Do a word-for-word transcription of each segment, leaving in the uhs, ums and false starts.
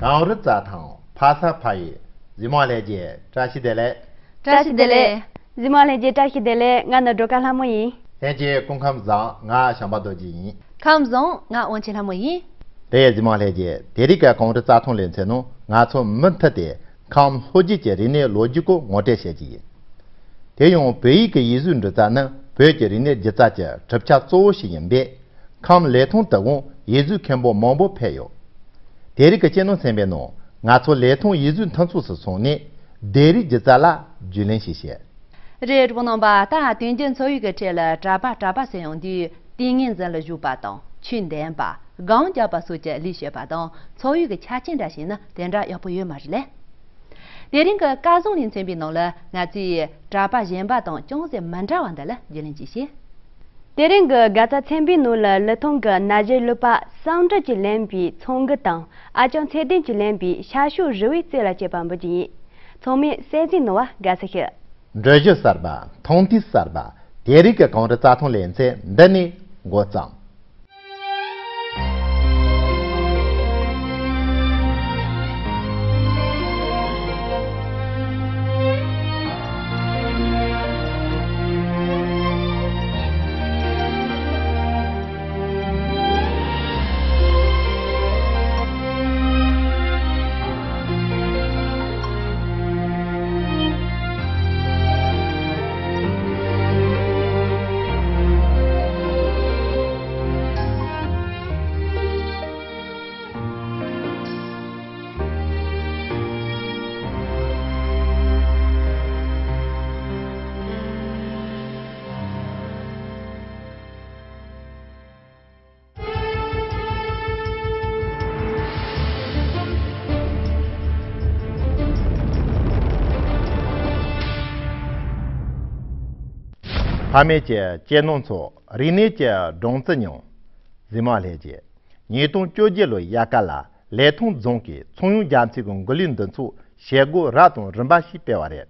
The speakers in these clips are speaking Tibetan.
གངས་རི་རྩྭ་ཐང་ཕ་ས་ཕ་ཡུལ། གཟིགས་མོ་ལྷན་རྒྱས་བཀྲ་ཤིས་བདེ་ལེགས། བཀྲ་ཤིས་བདེ་ལེགས། གཟིགས་མོ་ལྷན་རྒྱས་བཀྲ་ཤིས་བདེ་ལེགས། ང་ནི་སྒྲོལ་དཀར་ལྷ་མོ་ཡིན། ལྷན་རྒྱས་སྐུ་ཁམས་བཟང་། ང་བྱམས་པ་རྡོ་རྗེ་ཡིན། ཁམས་བཟང་། ང་དབང་ཆེན་ལྷ་མོ་ཡིན། དེ་ཡི་གཟིགས་མོ་ལྷན་རྒྱས། དེ་རིང་གི་གངས་རི་རྩྭ་ཐང་ལེ་ཚན་ནང་ང་ཚོ་མུ་མཐུད་དེ་ཁམས་ལྷོ་རྒྱུད་ཀྱི་རིག་གནས་ལོ་རྒྱུས་སྐོར་ངོ་སྤྲོད་བྱེད་ཀྱི་ཡིན། དེ་ཡང་བོད་ཡིག་གི་ཡིག་གཟུགས་འབྲི་རྩལ་ནི་བོད་ཀྱི་རིག་གནས་སྒྱུ་རྩལ་གྱི་གྲུབ་ཆ་གཙོ་བོ་ཞིག་ཡིན་པས། ཁམས་ལི་ཐང་དུའང་ཡིག་གཟུགས་མཁན་པོ་མང་པོ་ཕེབས་ཡོད། དེ་རིང་གི་གཅེས་ནོར་ཚན་པའི་ནང་ང་ཚོ་ལི་ཐང་ཡིག་གཟུགས་མཐུན་ཚོགས་སུ་སོང་ནས་ལྡེབས་རིས་སྒྱུ་རྩལ་ལ་རྒྱུས་ལོན་ཞིག་བྱེད། རེད། གྲོགས་པོ་རྣམ་པ། ད་དོན་རྒྱུ་འཚོ་བའི་གི་ཁྲོད་ལ་གྲྭ་པ་གྲྭ་པ་ཟེར་ཡོང་དུས་ཏིང་ངེ་འཛིན་ལ་བཞུགས་པ་དང་ཆོས་འདོན་པ། སྒོམ་རྒྱག་པ་སོགས་ཀྱི་ལས་བྱེད་པ་དང་འཚོ་བའི་གི་ཆ་རྐྱེན་འདྲ་ཞིག་ནི་དེ་འདྲ་ཡག་པོ་ཡོད་མ་རེད་ལེ། དེ་རིང་གི་སྐལ་བཟང་ལེ་ཚན་པའི་ནང་ལ་ང་ཚོས་གྲྭ་པ་གཞན་པ་དང་ཅུང་ཟད་མི་འདྲ་བ་འདི་ལ་རྒྱུས་ལོན་ཅིག་བྱེད། དེ་རིང་གི་དགའ་རྩ་ཚན་པའི་ནང་ལ་ལི་ཐང་གི་ན་གཞོན་གླུ་པ་བསམ་གྲུབ་ཀྱིས་ལེན་པའི་ཚོང་འགུ་དང་ཨ་ཅང་ཚེ་བརྟན་གྱིས་ལེན་པའི་ཤ་ཤོག་རི་བོའི་རྩེ་ལ་བཅས་པ་འབུལ་རྒྱུ་ཡིན། ཚང་མས་གསན་གཟིགས་གནང་བ་དགའ་བསུ་ཞུ། འགྲུལ་བཞུད་གསར་པ། མཐོང་ཐོས་གསར་པ། དེ་རིང་གི་གངས་རི་རྩྭ་ཐང་ལེ་ཚན་འདི་ནས་འགོ་བརྩམས། ཕ་མེས་ཀྱི་གཅེས་ནོར་ཚོ། རིག་གནས་ཀྱི་སྦྲང་རྩི་མྱོང་། གཟིགས་མོ་ལྷན་རྒྱས། ཉིས་སྟོང་བཅོ་བརྒྱད་ལོའི་དབྱར་ཁ་ལ་ལི་ཐང་རྫོང་གིས་ཚངས་དབྱངས་རྒྱ་མཚོའི་མགུར་གླུ་འདི་ཚོ་བྱེད་སྒོ་རབ་དང་རིམ་པ་ཞིག་སྤེལ་བ་རེད།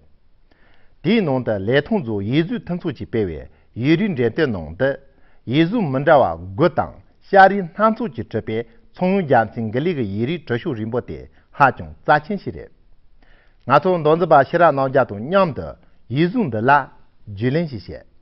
དེའི་ནང་དུ་ལི་ཐང་རྫོང་ཡིག་གཟུགས་མཐུན་ཚོགས་ཀྱིས་སྤེལ་བའི་ཡིག་རིགས་འགྲེམས་སྟོན་ནང་དུ། ཡིག་གཟུགས་མི་འདྲ་བ་དགུ་དང་ཤ་རིགས་སྣ་ཚོགས་ཀྱིས་གྲུབ་པའི་ཚངས་དབྱངས་རྒྱ་མཚོའི་མགུར་གླུ་གི་ཡིག་རིགས་བྲི་ཤོག་རིང་པོ་དེ་ཧ་ཅང་རྩ་ཆེན་ཞིག་རེད། ང་ཚོ་མདོ་འཛིན་པ་ཤེས་རབ་རྣམ་རྒྱལ་དང་མཉམ་དུ་ཡིག་གཟུགས་འདི་ལ་རྒྱུས་ལོན་ཞིག་བྱེད།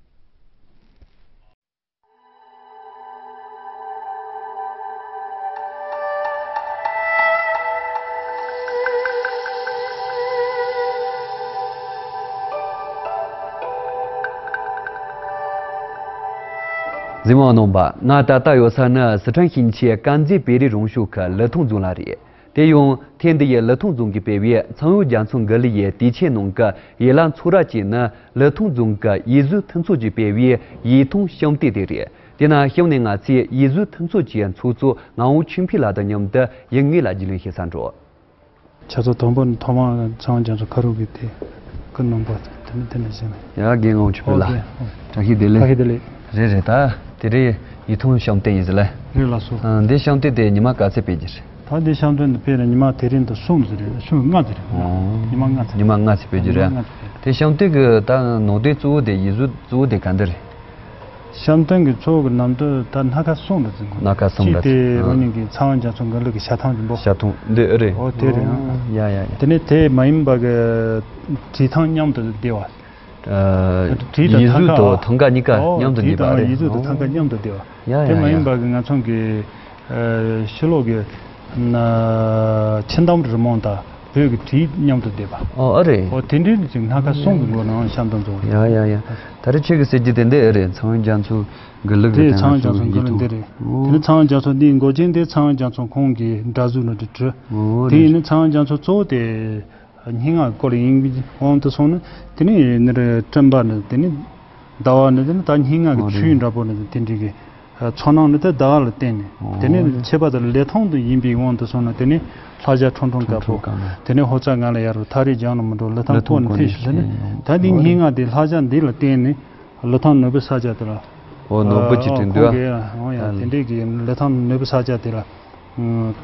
གཟིགས་མོ་རྣམ་པ། ང་ད་ལྟ་ཡོད་ས་ནི་སི་ཁྲོན་ཞིང་ཆེན་དཀར་མཛེས་བོད་རིགས་རང་སྐྱོང་ཁུལ་ལི་ཐང་རྫོང་ལ་རེད། དེ་ཡང་ཐེངས་འདི་ཡི་ལི་ཐང་རྫོང་གིས་སྤེལ་བའི་ཚངས་དབྱངས་རྒྱ་མཚོའི་མགུར་གླུ་ཡི་དུས་ཆེན་ནང་གི་ཡན་ལག་ཚོགས་ར་གཅིག་ནི་ལི་ཐང་རྫོང་གི་ཡིག་གཟུགས་མཐུན་ཚོགས་ཀྱིས་སྤེལ་བའི་ཡིག་ཐང་བཤམས་སྟོན་དེ་རེད། དེ་ན་གཤམ་ནས་ང་ཚོས་ཡིག་གཟུགས་མཐུན་ཚོགས་ཀྱི་ཚོགས་གཙོ་ངག་དབང་ཆོས་འཕེལ་ལགས་དང་མཉམ་དུ་ཡིག་ངོ་ལ་རྒྱུས་ལོན་བྱེད་སར་འགྲོ། ཆ་ཚང་དང་པོ་ནི་ཐོག་མར་ཚངས་དབྱངས་རྒྱ་མཚོ་ཁ་རུ་གི་དེ་ཀུན་སྣང་པོ་དེ་ནི་དེ་ནི་བཞིན། ཡ་རྒན་ངག་དབང་ཆོས་འཕེལ་ལགས། ཨོ་རྒན། བཀྲ་ཤིས་བདེ་ལེགས། བཀྲ་ཤིས་བདེ་ལེགས། རེད་རེད། ད་དེ་རིང་ཡིག་ཐང་བཤམས་སྟོན་ཡིན་ཟེར་ལ། རེད་ལགས་སོ། ཨ། འདི་བཤམས་སྟོན་དེ་ཉི་མ་ག་ཚོད་སྤེལ་རྒྱུ་རེད། ད་འདི་བཤམས་སྟོན་འདི་སྤེལ་ནས་ཉི་མ་དེ་རིང་དུ་གསུམ་ཙམ་རེད། གསུམ་ལྔ་ཙམ་རེད། ཨོ། ཉི་མ་ལྔ་ཙམ། ཉི་མ་ལྔ་ཙམ་སྤེལ་རྒྱུ་རེད། ཉི་མ་ལྔ་ཙམ་སྤེལ། དེ་བཤམས་སྟོན་གྱི་ད་ནང་དོན་གཙོ་བོ་དེ་ཡིག་གཟུགས་གཙོ་བོ་དེ་ག་འདྲ་རེད། བཤམས་སྟོན་གྱི་ཚོགས་ཀྱི་ནང་དུ་ད་སྣ་ཁ་གསུམ་རེ་འཛིན་དགོས། སྣ་ཁ་གསུམ་རེ། གཅིག་དེ་འཛིན། རང་ཉིད་ཀྱི་ཚངས་དབྱངས་རྒྱ་མཚོའི་མགུར་གླུ་གི་ཞལ་ཐང་རིང་པོ། ཞལ་ཐང་འདི་ཨེ་རེད། ཨོ་དེ་རེད། ཨོ་ཡ་ཡ་ཡ། དེ་ནས་དེ་མ་ཡིན་པ་གི་བྲིས་ཐང་མཉམ་དུ་བསྡེབས་པ། ཨ། བྲིས་དང་ཡིག་གཟུགས་དང་ཐང་ཀ་གཉིས་ཀ། ཨོ། མཉམ་དུ་བྲིས་དང་བསྡེབས་པ་རེད། ཡིག་གཟུགས་དང་ཐང་ཀ་མཉམ་དུ་བསྡེབས་པ། ཡ་ཡ་ཡ། དེ་མ་ཡིན་པ་གི་ང་ཚོ་གི་ཨ། ཕྱི་ལོགས་ཀྱི་ན། ཕྱི་འདམ་རི་མོ་དང་བོད་ཀྱི་བྲིས་མཉམ་དུ་བསྡེབས་པ། ཨོ་ཨ་རེད། ཨོ་དེ་འདྲའི་ཅིག་སྣ་ཁ་གསུམ་གྱི་སྒོ་ནས་བཤམས་སྟོན་བཟོ་བ་ཡིན། ཡ་ཡ་ཡ། ད་རེས་ཁྱེད་ཀྱིས་ཟེར་རྒྱུ་དེ་འདི་ཨེ་རེད། ཚངས་དབྱངས་རྒྱ་མཚོའི་མགུར་གླུ་གི། དེ་ཚངས་དབྱངས་རྒྱ་མཚོའི་མགུར་གླུ་དེ་རེད། ཨོ། དེ་ནི་ཚངས་དབྱངས་རྒྱ་མཚོ་འདིའི་མགོ་ཅན་དེ་ཚངས་དབྱངས་རྒྱ་མཚོ་ཁོང་གིས་འདྲ་གཟུགས་ནང་དུ་བྲིས། ཨོ་དེ་རེད། ཡིན་ན་ཚངས་དབྱངས་རྒྱ་མཚོ་གཙོ་བོ་དེ་སྙན་ངག་སྐོར་ཡིན་དབང་དུ་སོང་ན། དེ་ནི་ནི་རེད། སྤྲིན་པ་ནི་དེ་ནི། ཟླ་བ་ནི་དེ་ནི་ད་སྙན་ངག་གི། ཨོ་རེད། ཆོས་འདྲ་པོ་ནི་དེ་འདྲའི་གི། ཚོར་སྣང་ནི་དེ་ཟླ་བ་ལ་བརྟེན་ནས། ཨོ་དེ་ནི་རེད། ཁྱད་པར་དུ་ལི་ཐང་དུ་ཡིན་པའི་དབང་དུ་སོང་ན། དེ་ནི་ལྷ་ཞགས་ཁྲུང་ཁྲུང་དཀར་པོ། ཁྲུང་ཁྲུང་དཀར་པོ། དེ་ནི་ཧོར་ཚ་ང་ལ་ཡ་རུ་ཐག་རིང་རྒྱང་ལ་མི་འགྲོ། ལི་ཐང་ལི་ཐང་ཁོ་ནི་ཁོ་ནི་ཕེབས་ཤིག་ལ་ནི། ཕེབས། ད་འདི། ཨོ་སྙན་ངག་དེ་ལྷ་ཞགས་འདི་ལ་བརྟེན་ནས་ལི་ཐང་ནོར་བུ་ས་ཆ་དེ་ལ། ཨོ་ནོར་བུ་ཅིག་ཨོ་དྲན་ཁོང་འདུག་ཨ། གིས། ཨོ་ཡ། ད་དེ་འདྲའི་གི་ལི་ཐང་ནོར་བུ་ས་ཆ་དེ་ལ།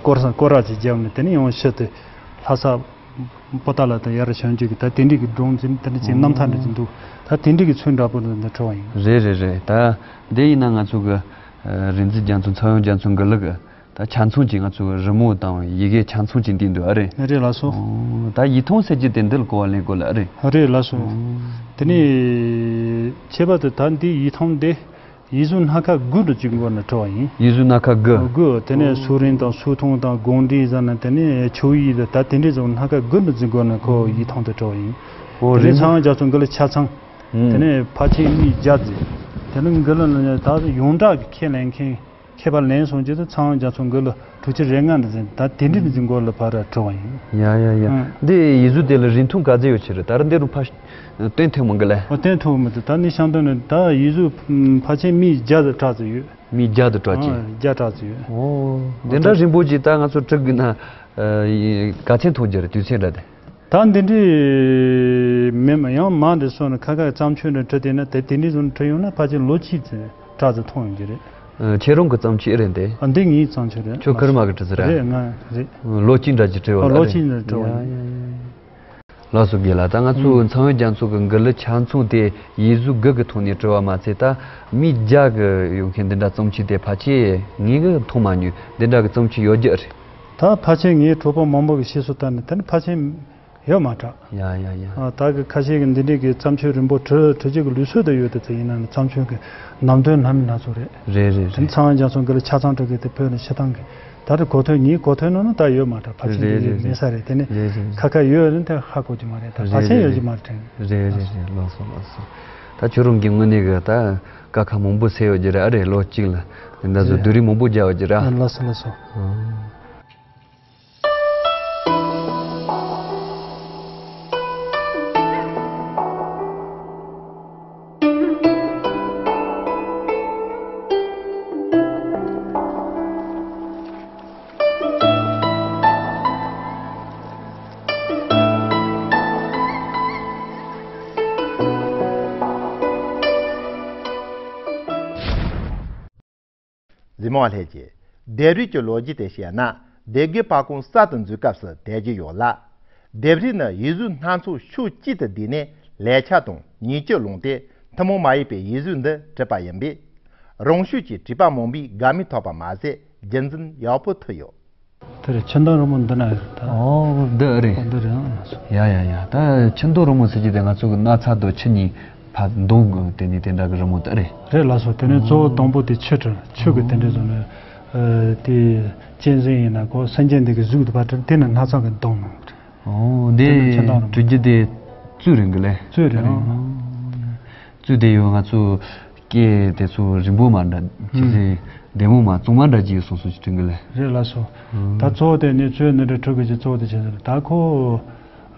སྐོར་སྐོར་ར་ཅིག་བརྒྱབ་ནས། དེ་ནི་ཡང་ཕྱིར་དེ་ལྷ་ས། པོ་ཏཱ་ལ་དང་ཡར་བྱང་ཆུབ་ཀྱི་ད་དེ་འདྲའི་གི་སྒྲུང་ཅིག་དེ་འདྲ་ཅིག་རྣམ་ཐར་འདྲ་ཅིག་འདུག་ད་དེ་འདྲའི་གི་ཚུལ་འདྲ་པོ་འདི་འདྲ་འཕྲོ་བ་ཡིན། རེད་རེད་རེད། ད་འདི་ཡིན་ན་ང་ཚོ་གི་རིག་འཛིན་རྒྱ་མཚོ། ཚངས་དབྱངས་རྒྱ་མཚོའི་མགུར་གླུ་གི་ད་ ཆ་མཚུངས་ཀྱི་ང་ཚོའི་རི་མོ་དང་ཡི་གེ་ཆ་མཚུངས་ཀྱི་འདི་འདུག་ཨ་རེད། རེད་ལགས་སོ། ཨོ། ད་ཡིག་ཐང་ཟེར་གྱི་དེ་འདི་ལ་གོ་བ་ལེན་དགོས་ལ་ཨ་རེད། རེད་ལགས་སོ། ཨོ། དེ་ནས་ཁྱད་པར་དུ་ད་འདི་ཡིག་ཐང་འདི་ཡིག་གཟུགས་སྣ་ཁ་དགུ་འདྲ་གཅིག་མགོ་ནས་བྲི་བ་ཡིན། ཡིག་གཟུགས་སྣ་ཁ་དགུ། དགུ། དེ་ནས་སུག་རིང་དང་སུག་ཐུང་དང་དགོངས་འགྲེལ་ཟེར་ན་དེ་ནས་ཆོས་ཡིག་དང་ད་དེ་འདྲའི་ཟེར་སྣ་ཁ་དགུ་འདྲ་གཅིག་མགོ་ནས་ཁོ་ཡིག་ཐང་དུ་བྲི་བ་ཡིན། ཨོ། དེ་ནས་རིང་པོ། ཚངས་དབྱངས་རྒྱ་མཚོ་མགུར་གླུ་ཆ་ཚང་། ཨུམ། དེ་ནས་ཕལ་ཆེར་མི་བརྒྱ་ཙམ། དེ་ནས་མགུར་གླུ་ནི་ད་ཡོངས་གྲགས་ཀྱི་ཁས་ལེན་མཁན་ཁྱད་པར་ལེན་སོང་རྗེས་སུ་ཚངས་དབྱངས་རྒྱ་མཚོ་མགུར་གླུ་དྲུག་ཅུ་རེ་ལྔ་འདྲ་ཟེར་ད་དེ་འདྲའི་ཟིན་མགོ་ལ་ཕར་བྲི་བ་ཡིན། ཡ་ཡ་ཡ། ཨང་། འདི་ཡིག་གཟུགས་དེ་ལ་རིང་ཐུང་ག་ཚོད་ཡོད་ཆེ་རེད། ད་རེས་འདི་རུ་ཕར་སྟོན་ཐུབ་མི་འགི་ལེ། ཨོ། སྟོན་ཐུབ་མི་འདུག་ད་ནི་ཤང་དོན་ནི་ད་ཡིག་གཟུགས་ཕལ་ཆེར་མི་བརྒྱ་དང་ཕྲག་ཙམ་ཡོད། མི་བརྒྱ་དང་ཕྲག་ཅིག་ཨང་། བརྒྱ་ཕྲག་ཙམ་ཡོད། ཨོ། འདི་འདྲ་རིང་པོ་ཅིག་ད་ང་ཚོ་བྲི་དགོས་ན་ག་ཚད་ཐུང་རྒྱུ་རེད། དུས་ཚོད་འདྲ་དེ། ད་འདི་འདྲའི་མི་མ་ཡང་མ་འདི་སོང་ན་ཁ་ཁ་བརྩམས་ཆོས་འདི་བྲི་དེ་ན་དེ་དེ་འདྲའི་བཟོ་འདྲ་བྲི་ཡོང་ན་ཕལ་ཆེར་ལོ་གཅིག་ཙམ་ཕྲག་ཙམ་ཐུང་ཡོང་གི་རེད། ཨ། ཁྱེད་རང་གི་བརྩམས་ཆོས་རེད་དེ། ཨ། འདི་ངའི་བརྩམས་ཆོས་རེད། ཁྱོད་ཁེར་མ་གི་བྲི་ཟེར་ར། རེད། ང་རེད། ལོ་གཅིག་འདྲ་ཅིག་བྲི་བ་ཨ། ལ་ལོ་རེད། གཅིག་འདྲ་བྲི་བ་ཡ་ཡིན། ཡ་ཡ་ཡ། ལགས་སོ། རྒན་ལགས། ད་ང་ཚོ་ཨུམ། ཚངས་དབྱངས་རྒྱ་མཚོ་གི་མགུར་གླུ་ཆ་མཚུངས་དེ་ཡིག་གཟུགས་དགུ་གི་ཐོག་ནས་བྲི་བ་མ་ཚད་ད་མི་བརྒྱ་གི་ཡོད་མཁན་འདི་འདྲ་བརྩམས་ཆོས་དེ་ཕལ་ཆེར་ངས་གི་མཐོང་མ་མྱོང་། འདི་འདྲ་གི་བརྩམས་ཆོས་ཡོད་རྒྱུ་རེད། ད་ཕལ་ཆེར་ངའི་གྲོགས་པོ་མང་པོ་གི་བཤད་སྲོལ་ལྟར་ན་དེ་ནི་ཕལ་ཆེར་ཡོད་མ་རེད། ཡ་ཡ་ཡ། ཨ། ད་གི་ཁ་ཤས་ཀྱི་འདི་འདྲའི་གི་བརྩམས་ཆོས་རིང་པོ་བྲི་བྲི་རྒྱུ་གི་ལུགས་སྲོལ་དེ་ཡོད་དེ། དེ་ཡིན་ན་ནི་བརྩམས་ཆོས་ཀྱི་ནང་དོན་སྣ་མིན་སྣ་ཚོགས་རེད། རེད་རེད་དེ་རེད། ཚངས་དབྱངས་རྒྱ་མཚོ་མགུར་གླུ་ཆ་ཚང་བྲི་གི་དེ་བོད་ནས་ཕྱི་བཏང་གི། ད་རེས་གོ་ཐོས། ངའི་གོ་ཐོས་ནང་ན་ད་ཡོད་མ་རེད། ཕལ་ཆེར་རེད་འདི་རེད་མེད་ས་རེད། དེ་ནི་རེད་རེད། ཁ་ཁ་ཡོད་རེད་དེ་ཧ་གོ་རྒྱུ་མ་རེད། ད་རེད་ཕལ་ཆེར་རེད་ཡོད་རྒྱུ་རེད། མ་རེད་དྲན། རེད་རེད་རེད། ལགས་སོ་ལགས་སོ། ད་ཁྱོད་རང་གི་ངོས་ནས་གི་ད་ཀ་ཁ་མང་པོ་ཟེར་ཡོད་རྒྱུ་རེད། ཨ་རེད། ལོ་གཅིག་ལ་འདི་འདྲ་བཟོ་རེད། བསྡུས་རིས་མང་པོ་རྒྱག་ཡོད་རྒྱུ་རེད། ཨ། ལགས་སོ་ལགས་སོ། ཨ། གཟིགས་མོ་བ་ལྷན་རྒྱས། ལྡེབས་རིས་ཀྱི་ལོ་རྒྱུས་དེ་བཤད་ན། སྡེ་དགེ་པར་ཁང་གསར་དུ་འཛུགས་སྐབས་སུ་དར་གྱི་ཡོད་ལ། ལྡེབས་རིས་ནི་ཡིག་གཟུགས་སྣ་ཚོགས་ཕྱོགས་གཅིག་ཏུ་བསྡུས་ནས་ལེགས་ཆ་དང་ཉེས་སྤྱོད་བླངས་ཏེ་ཐུན་མོང་མ་ཡིན་པའི་ཡིག་གཟུགས་འདི་བྲིས་པ་ཡིན་པས། རང་ཤུགས་ཀྱིས་བྲིས་པ་མང་པོའི་དགའ་མོས་ཐོབ་པ་མ་ཟད་རྒྱུན་འཛིན་ཡག་པོ་ཐུབ་ཡོད། དེ་རེད། ཆུ་མདོག་རི་མོ་འདི་ན་ཡོད་རེད་ད། ཨོ། འདི་ཨེ་རེད། འདི་རེད། ཨང་། ཡ་ཡ་ཡ། ད་ཆུ་མདོག་རི་མོ་ཟེར་གྱི་དེ་ང་ཚོ་གི་ན་ཚ་དང་ཆུ་གཉིས་ཕར་འདོན་དགོས་དེ་ནི་དེ་འདྲ་གི་རི་མོ་དེ་ཨེ་རེད། རེད་ལགས་སོ། དེ་ནས་གཙོ་བོ་དང་པོ་དེ་ཆུ་བྲི། ཆུ་གི་དེ་འདྲ་བཟོ་ནས། ཨ། དེ་གཅན་གཟན་ཡིན་ན་ཁོ་སེམས་ཅན་འདི་གི་གཟུགས་དེ་ཕར་བྲི། དེ་ནས་སྣག་ཚ་གི་འདོན་གནང་། དེ་ནས་ཆུ་མདོག་རི་མོ་བྲི་རྒྱུ་དེ་བཙོས་རེད་གི་ལེ། བཙོས་རེད། ཨང་། བཙོས་དེ་ཡོད། ང་ཚོ་སྐད་དེ་ཚོ་རིང་པོ་མ་འདྲ། ཨང་། ཆུ་ཚོད་བདེ་མོ་མ་གཙང་མ་འདྲ་གྱི་སོང་སོང་ཞིག་དྲན་གི་ལེ། རེད་ལགས་སོ། ཨང་། ད་གཙོ་བོ་དེ་ནི་བཙོས་ནི་འདྲ་འཁྲུག་གི་ཅིག་གཙོ་བོ་དེ་བྱས་ནས་ད་ཁོ།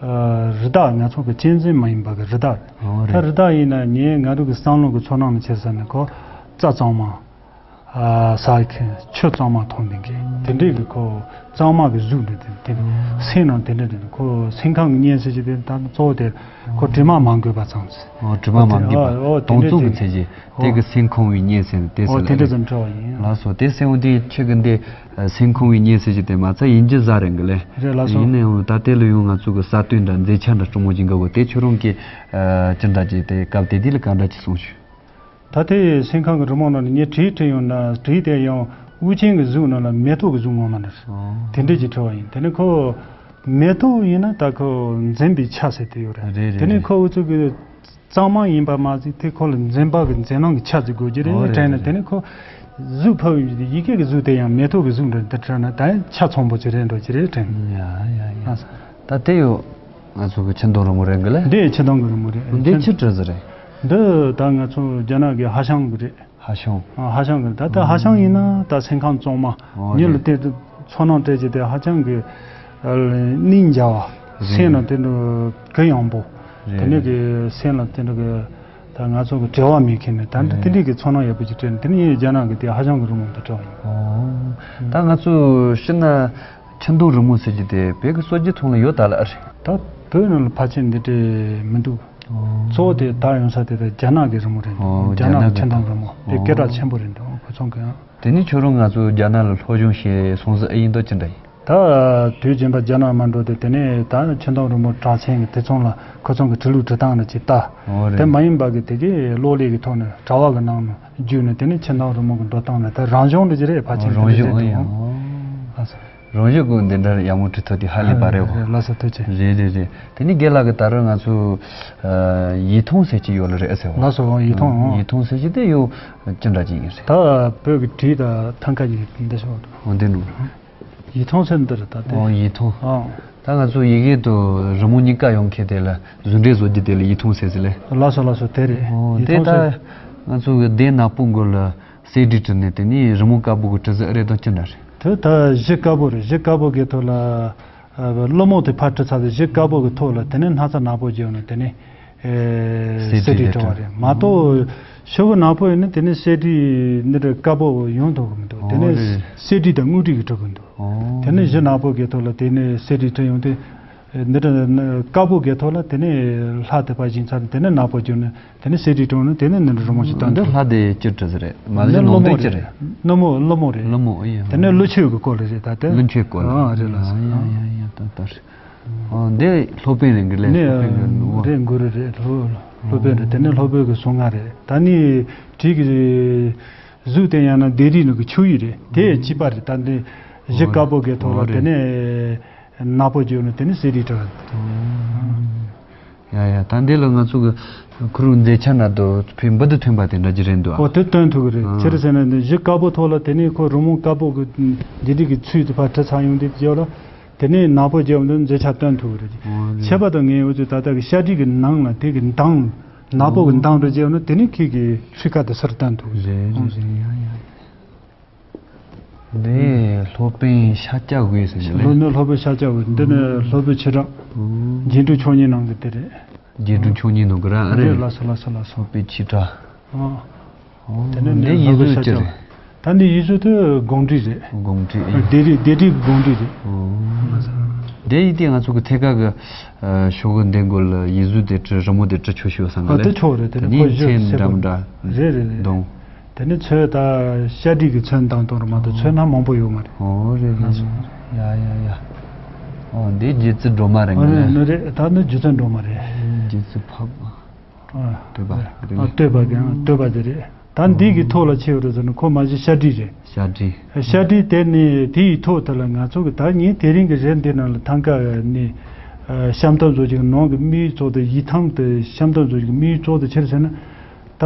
ཨ། རི་དྭགས་ང་ཚོ་གི་གཅན་གཟན་མ་ཡིན་པ་གི་རི་དྭགས་རེད། ཨོ་ད་རེད། རི་དྭགས་ཡིན་ན་ངས་ང་རང་གི་བསམ་བློ་གི་ཚོར་སྣང་ནང་བྱས་ཟེར་ན་ཁོ་རྩྭ་གཙང་མ། ཨ། ཟ་མཁན་ཆུ་གཙང་མ་འཐུང་མཁན་དེ་འདྲའི་གི་ཁོ་གཙང་མ་གི་གཟུགས་འདྲ་དེ་དེ་སེམས་ནང་དེ་འདྲ་དེ་ཁོ་སེམས་ཁམས་ཀྱི་གཉན་ཟེར་གྱི་དེ་ད་གཙོ་བོ་དེ་ཁོ་དྲི་མ་མ་འགོས་པ་ཙམ་ཟེར། ཨོ། དྲི་མ་མ་འགོས་པ། ཨོ། དེ་དྭངས་འདྲ་གཙང་གི་དེ། ཚད་ཀྱི་དེ་ཨོ། གི་སེམས་ཁོང་བའི་གཉན་ཟེར་དེ་ཨོ། ཟེར་དེ་ལ་འདྲ་རེད། ཙམ་འདྲ་བ་ཡིན། ལགས་སོ། དེ་སེམས་འོང་དེ་ཁྱོད་ཀྱི་འདི་སེམས་ཁོང་བའི་གཉན་ཟེར་གྱི་དེ་མ་ཚད་ཡིན་གྱི་ཟ་རེད་གི་ལེ། རེད་ལགས་སོ། ཡིན་ན་ཡང་ད་དེ་ལ་ཡང་ང་ཚོ་གི་གསར་གཏོད་འདྲ་མཛེས་ཆ་འདྲ་སྤྲོ་མོ་ཅིག་འགའ་བོ་དེ་ཁྱོད་རང་གི་ཅི་འདྲ་ཅིག་དེ་སྐབས་དེ་དུས་ལ་ག་འདྲ་ཅིག་གསུངས་ཤོག་ད་ལྟའི་སེམས་ཁམས་ཀྱི་རི་མོ་ནང་ནས་ངས་བྲིས་བྲིས་ཡོང་ན། བྲིས་དེ་ཡང་དབུ་ཅན་གྱི་གཟུགས་ནང་ལ་མེ་ཏོག་གི་གཟུགས་ངོ་མ་ནས། ཨོ། དེ་འདྲས་ཀྱི་བྲིས་པ་ཡིན། དེ་ནས་ཁོ་མེ་ཏོག་ཡིན་ན་ད་ཁོ་འཛིན་པའི་ཆ་ཟེར་དེ་ཡོད་རེད། རེད་རེད། དེ་ནས་རེད། ཁོ་འུ་ཚོ་གི་གཙང་མ་ཡིན་པ་མ་ཟད་དེ་ཁོ་ལ་འཛིན་པ་གི་འཛིན་སྣང་གི་ཆ་ཟིག་དགོས་ཀྱི་རེད། ཨོ། ངས་རེད་དྲན་ནས། རེད། དེ་ནས་ཁོ་གཟུགས་ཕབ་ཡོང་རྒྱུ་དེ་ཡི་གེ་གི་གཟུགས་དེ་ཡང་མེ་ཏོག་གི་གཟུགས་འདྲ་འདི་བྲིས་ན་ད་ཡང་ཆ་ཚང་པོ་ཅིག་རེད་འགྲོ་གི་རེད་དྲན། ཡ་ཡ་ཡ། ད་དེ་ཡོད། ང་ཚོ་གི་ཆུ་མདོག་རི་མོ་རེད་གི་ལེ། འདི་ཆུ་མདོག་གི་རི་མོ་རེད། འདི་ཆུ་བྲིས་ཟིག་རེད། འདི་ད་ང་ཚོ་རྒྱ་ནག་གི་ཧ་ཤང་གི་རེད། ཧ་ཤང་། ཨ། ཧ་ཤང་གི། ད་ལྟ་ཧ་ཤང་ཡིན་ན་ད་སེམས་ཁམས་གཙང་མ། ཨོ། ཉིད་ལ་རེད། དེ་ཚོར་སྣང་སྤྲད་ཀྱི་དེ་ཧ་ཅང་གི་སྙིང་རྗེ་བ། རེད། སེམས་ལ་དེ་འདྲ་གུ་ཡངས་པོ། རེད། དེ་ནས་གི་སེམས་ལ་དེ་འདྲ་གི་ད་ང་ཚོ་གི་བྲེལ་བ་མེད་མཁན་ནི་ད་འདི། རེད། དེ་འདྲའི་གི་ཚོར་སྣང་ཡག་པོ་ཅིག་སྤྲད་ནས། དེ་ནས་ངས་རྒྱ་ནག་གི་དེ་ཧ་ཤང་གི་རི་མོ་འདི་བྲིས་པ་ཡིན། ཨོ། ད་ང་ཚོ་ཕྱི་ན་ཆུ་མདོག་རི་མོ་ཟེར་གྱི་དེ་བོད་ཀྱི་སྲོལ་རྒྱུན་ཐོག་ལ་ཡོད་ད་ལ་ཨ་རེད། ད་བོད་ནང་ལ་ཕལ་ཆེར་འདི་འདྲ་མི་འདུག་ཨོ། གཙོ་བོ་དེ་དར་ཡོང་ས་དེ་ད་རྒྱ་ནག་གི་རི་མོ་རེད། ཨོ། རྒྱ་རྒྱ་ནག་ནག་གི་ཆུ་མདོག་རི་མོ་དེ་ཨོ་སྐད་གྲགས་ཆེན་པོ་རེད་འདུག་ཁོ་ཚོ་གི། དེ་ནས་ཁྱོད་རང་ང་ཚོ་རྒྱ་ནག་ལ་སློབ་སྦྱོང་བྱས་སོང་ཟིག་ཨེ་ཡིན་འདུག་ཅི་འདྲ་ཡིན། ད་དུས་རྒྱུན་པ་རྒྱ་ནག་མ་འགྲོ་དེ། དེ་ནས་ད་ཆུ་མདོག་རི་མོ་གྲགས་ཆེན་གི་དེ་ཚོ་ལ་ཁོ་ཚོ་གི་བྲིས་ལུགས་བྲིས་སྟངས་ལ་ཅིག་ལྟ། ཨོ། རེད། དེ་མ་ཡིན་པ་གི་དེ་གི་གློག་ཀླད་ཀྱི་ཐོག་ནས་དྲ་བ་གི་ནང་ནས་བརྒྱུད་ནས། དེ་ནས་ཆུ་མདོག་རི་མོ་གི་འགྲོ་སྟངས་ལ་ད་རང་བྱུང་འདྲ་ཅིག་རེད། ཕལ་ཆེར་ཨོ། རང་བྱུང་ཨེ་ཡིན། ཨོ། ལགས་སོ། རང་བཞིན་གྱིས་འདི་འདྲ་ཡག་མོ་བྲིས་ཐུབ་དེ་ཧ་ལས་པ་རེད་བ། རེད་ལགས་སོ། ཐུགས་རྗེ་ཆེ། རེད་རེད་རེད། དེ་ནས་རྒན་ལགས་ཀྱིས་ད་རུང་ང་ཚོ་ཡིག་ཐང་ཟེར་གྱི་ཡོད་ལ་རེད་ཟེར་བ། ལགས་སོ། ཡིག་ཐང་། ཡིག་ཐང་ཟེར་གྱི་དེ་ཡང་ཅི་འདྲ་ཅིག་ཡིན་ཟེར། ད་བོད་ཀྱི་བྲིས་དང་ཐང་ཀ་ཡིན་འདི་ཤོག་འོ་འདི་ནོ། ཡིག་ཐང་ཟེར་འདི་རེད་ད་དེ། ཨོ་ཡིག་ཐང་། ཨང་། ད་ང་ཚོ་ཡི་གེ་དང་རི་མོ་གཉིས་ཀ་ཡོང་མཁན་དེ་ལ་གཟུགས་འདྲེས་བཟོ་རྒྱུ་དེ་ལ་ཡིག་ཐང་ཟེར་ཟེར་ལེ། ལགས་སོ་ལགས་སོ། དེ་རེད། ཨོ་ཡིག་དེ་ཐང་ད་ཟེར། ང་ཚོ་གི་གདན་ནག་པོ་མགོ་ལ་གསེར་བྲིས་བྲིས་ནས་དེ་ནས་རི་མོ་དཀར་པོ་གི་བྲིས་ཟེར་རེད་དང་ཅི་འདྲ་རེད། དེ་ད་གཞི་དཀར་པོ་རེད། གཞི་དཀར་པོ་གི་ཐོག་ལ་ཀླུ་མོ་དེ་ཕར་བྲིས་ཚར་ཏེ་གཞི་དཀར་པོ་གི་ཐོག་ལ་དེ་ནས་སྣག་ཚ་ནག་པོ་བརྗོད་ནས་དེ་ནས། ཨེ། གསེར་བྲིས་བྲིས་བྲིས་པ་རེད་མ་གཏོགས། ཤོག་བུ་ནག་པོ་ཡིན་ན་དེ་ནས་གསེར་བྲིས་འདི་འདྲ་དཀར་པོ་ཡོང་ཐུབ་ཀྱི་མི་འདུག་དེ་ནས་ཨོ་རེད། གསེར་བྲིས་དང་དངུལ་བྲིས་ཀྱིས་བྲི་དགོས་འདུག་ཨོ། དེ་ནས་གཞི་ནག་པོ་གི་ཐོག་ལ་དེ་ནས་གསེར་བྲིས་བྲིས་ཡོང་དུས། འདི་འདྲ་དཀར་པོ་གི་ཐོག་ལ་དེ་ནས་ལྷ་དེ་ཕར་བཞེངས་ཚར་དེ་ནས་ནག་པོ་བྱུང་ནས་དེ་ནས་གསེར་བྲིས་བྲིས་ནས་དེ་ནས་འདི་འདྲ་རི་མོ་ཞིག་བཏོན་འདི་འདུག་ལྷ་དེ་ཅི་བྲིས་ཟེར་རེད། མ་གཞི་ནི་ནང་གླུ་དོན་མོ་ཅི་རེད། རེད། ཀླུ་མོ་ཀླུ་མོ་རེད། ཀླུ་མོ་ཨེ་ཡིན། དེ་ནས་ཀླུ་ཆུ་གི་སྐོར་ལ་རེད་ད་དེ། ཀླུ་མཆོད་སྐོར་ལ། ཨ་རེད་ལགས་སོ། ཡ་ཡ་ཡ་ཡ་ད་ད་རེད། ཨོ་འདི་སློབ་དཔོན་རེད་གི་ལས། ནི་སློབ་དཔོན་གི་ནུ་བོ། རེད་གུ་རུ་རེད། སློབ་སློབ་དཔོན་རེད། དེ་ནི་སློབ་དཔོན་གི་གསུང་ངག་རེད། ད་ནི་བྲིས་གི་གཟུགས་དེ་ཡང་ན་ལྡེབས་རིས་ནང་གི་ཆུ་ཡིས་རེད། དེ་གཅིག་པ་རེད། ད་འདི་གཞི་དཀར་པོ་གི་ཐོག་ལ་ཨོ་དེ་ནི་ནག་པོ་བརྗོད་ནས་དེ་ནི་གསེར་བྲིས་བྲིས། ཡ་ཡ་ད་འདི་ལ་ང་ཚོ་གི་ཁུ་རུ་མཛེས་ཆ་ན་དོ་ཕི་འབུ་དུ་ཐོན་པ་དེ་འདྲ་ཅིག་རེད་འདུག་ཨ། ཨོ་དེ་སྟོན་ཐུབ་གི་རེད། ཨ། ཕྱིར་ཟེར་ན་འདི་གཞི་དཀར་པོ་ཐོག་ལ་དེ་ནི་ཁོ་རི་མོ་དཀར་པོ་གི་ལྡེབས་རིས་གི་ཚུལ་དུ་ཕར་བྲིས་ཚར་ཡོང་དུས་ཡོད་ལ། དེ་ནས་ནག་པོ་བརྗེ་བ་འདི་མཛེས་ཆ་སྟོན་ཐུབ་རེད། ཨོ་རེད། ཁྱད་པར་དུ་ངའི་འུ་ཚོས་ད་ལྟ་གི་ཤ་དྲི་གི་ནང་ལ་དེ་གི་མདངས་ནག་པོ་གི་མདངས་རེ་བརྗེ་བ་ན་དེ་ནི་ཁྱེད་ཀྱི་ཚུལ་ཁ་དེ་སུར་སྟོན་ཐུབ་རེད། རེད་རེད་ཡ་ཡ། འདི་སློབ་དཔོན་ཤཱཀྱ་འོད་ཟེར་ཞིག་ལོ་ལས། ནི་སློབ་དཔོན་ཤཱཀྱ་འོད། འདི་ནི་སློབ་དཔོན་ཆོས་གྲགས། ཨོ། རྗེ་འབྲུག་ཆོས་ཉིད་ནང་གི་དེ་རེད། རྗེ་འབྲུག་ཆོས་ཉིད་ནང་གི་ར་ཨ་རེད། རེད་ལགས་སོ་ལགས་སོ་ལགས་སོ། སློབ་དཔོན་ཆོས་གྲགས། ཨོ། ཨོ། དེ་ནས་འདི་ནི་ཡིག་གཟུགས་ཅི་རེད། ད་འདི་ཡིག་གཟུགས་དེ་དགོང་དྲིས་རེད། དགོང་དྲིས་ཨེ། ལྡེབས་རིས་ལྡེབས་རིས་གི་དགོང་དྲིས་རེད། ཨོ། འདི་ཡིག་དེ་ང་ཚོ་གི་ཐད་ཀ་གི་ཨ། ཤོག་གུ་འདི་མགོ་ལ་ཡིག་གཟུགས་དེ་བྲི་རི་མོ་དེ་བྲི་ཆོག་ཤོག་བསམ་གི་ཨ་ལེ། དེ་ཆོག་རེད། དེ་དེ་ནས་ནི་ཁོ་མཚན་གཞི་འདྲ་མི་འདྲ་རེད་རེད་རེད། གདོང་། དེ་ནི་ཚོས་ད་ཤ་དྲི་གི་ཚོན་བཏང་བཏང་རེད་མ་གཏོགས་ཚོན་སྣ་མང་པོ་ཡོད་མ་རེད། ཨོ་རེད་རེད་རེད། ཡ་ཡ་ཡ། ཨོ་འདི་རྗེ་བཙུན་སྒྲོལ་མ་རེད་ཨ་ངི་ལེ། ནི་རེད། ད་ནི་རྗེ་བཙུན་སྒྲོལ་མ་རེད། རྗེ་བཙུན་འཕགས། ཨ། བསྟོད་པ་རེད་ཨ། ལེ། བསྟོད་པ་གི་ཨ། བསྟོད་པ་དེ་རེད། ད་འདི་གི་ཐོག་ལ་ཕྱེ་བ་རེད་ཟེར་ན་ཁོ་མ་གཞི་ཤ་དྲི་རེད། ཤ་དྲི། ཤ་དྲི་དེ་ནི་དེ་ཡི་ཐོག་དེ་ལ་ང་ཚོ་གི་ད་ངས་དེ་རིང་གི་རེད་འདི་ནང་ལ་ཐང་ཀ་ནི་ཨ། གཤམ་ཐབས་བཟོ་ཅིག་ནང་གི་དམིགས་ཡུལ་གཙོ་དེ་ཡིག་ཐང་དེ་གཤམ་ཐབས་བཟོ་ཅིག་དམིགས་ཡུལ་གཙོ་དེ་ཕྱིར་ཟེར་ན། ད་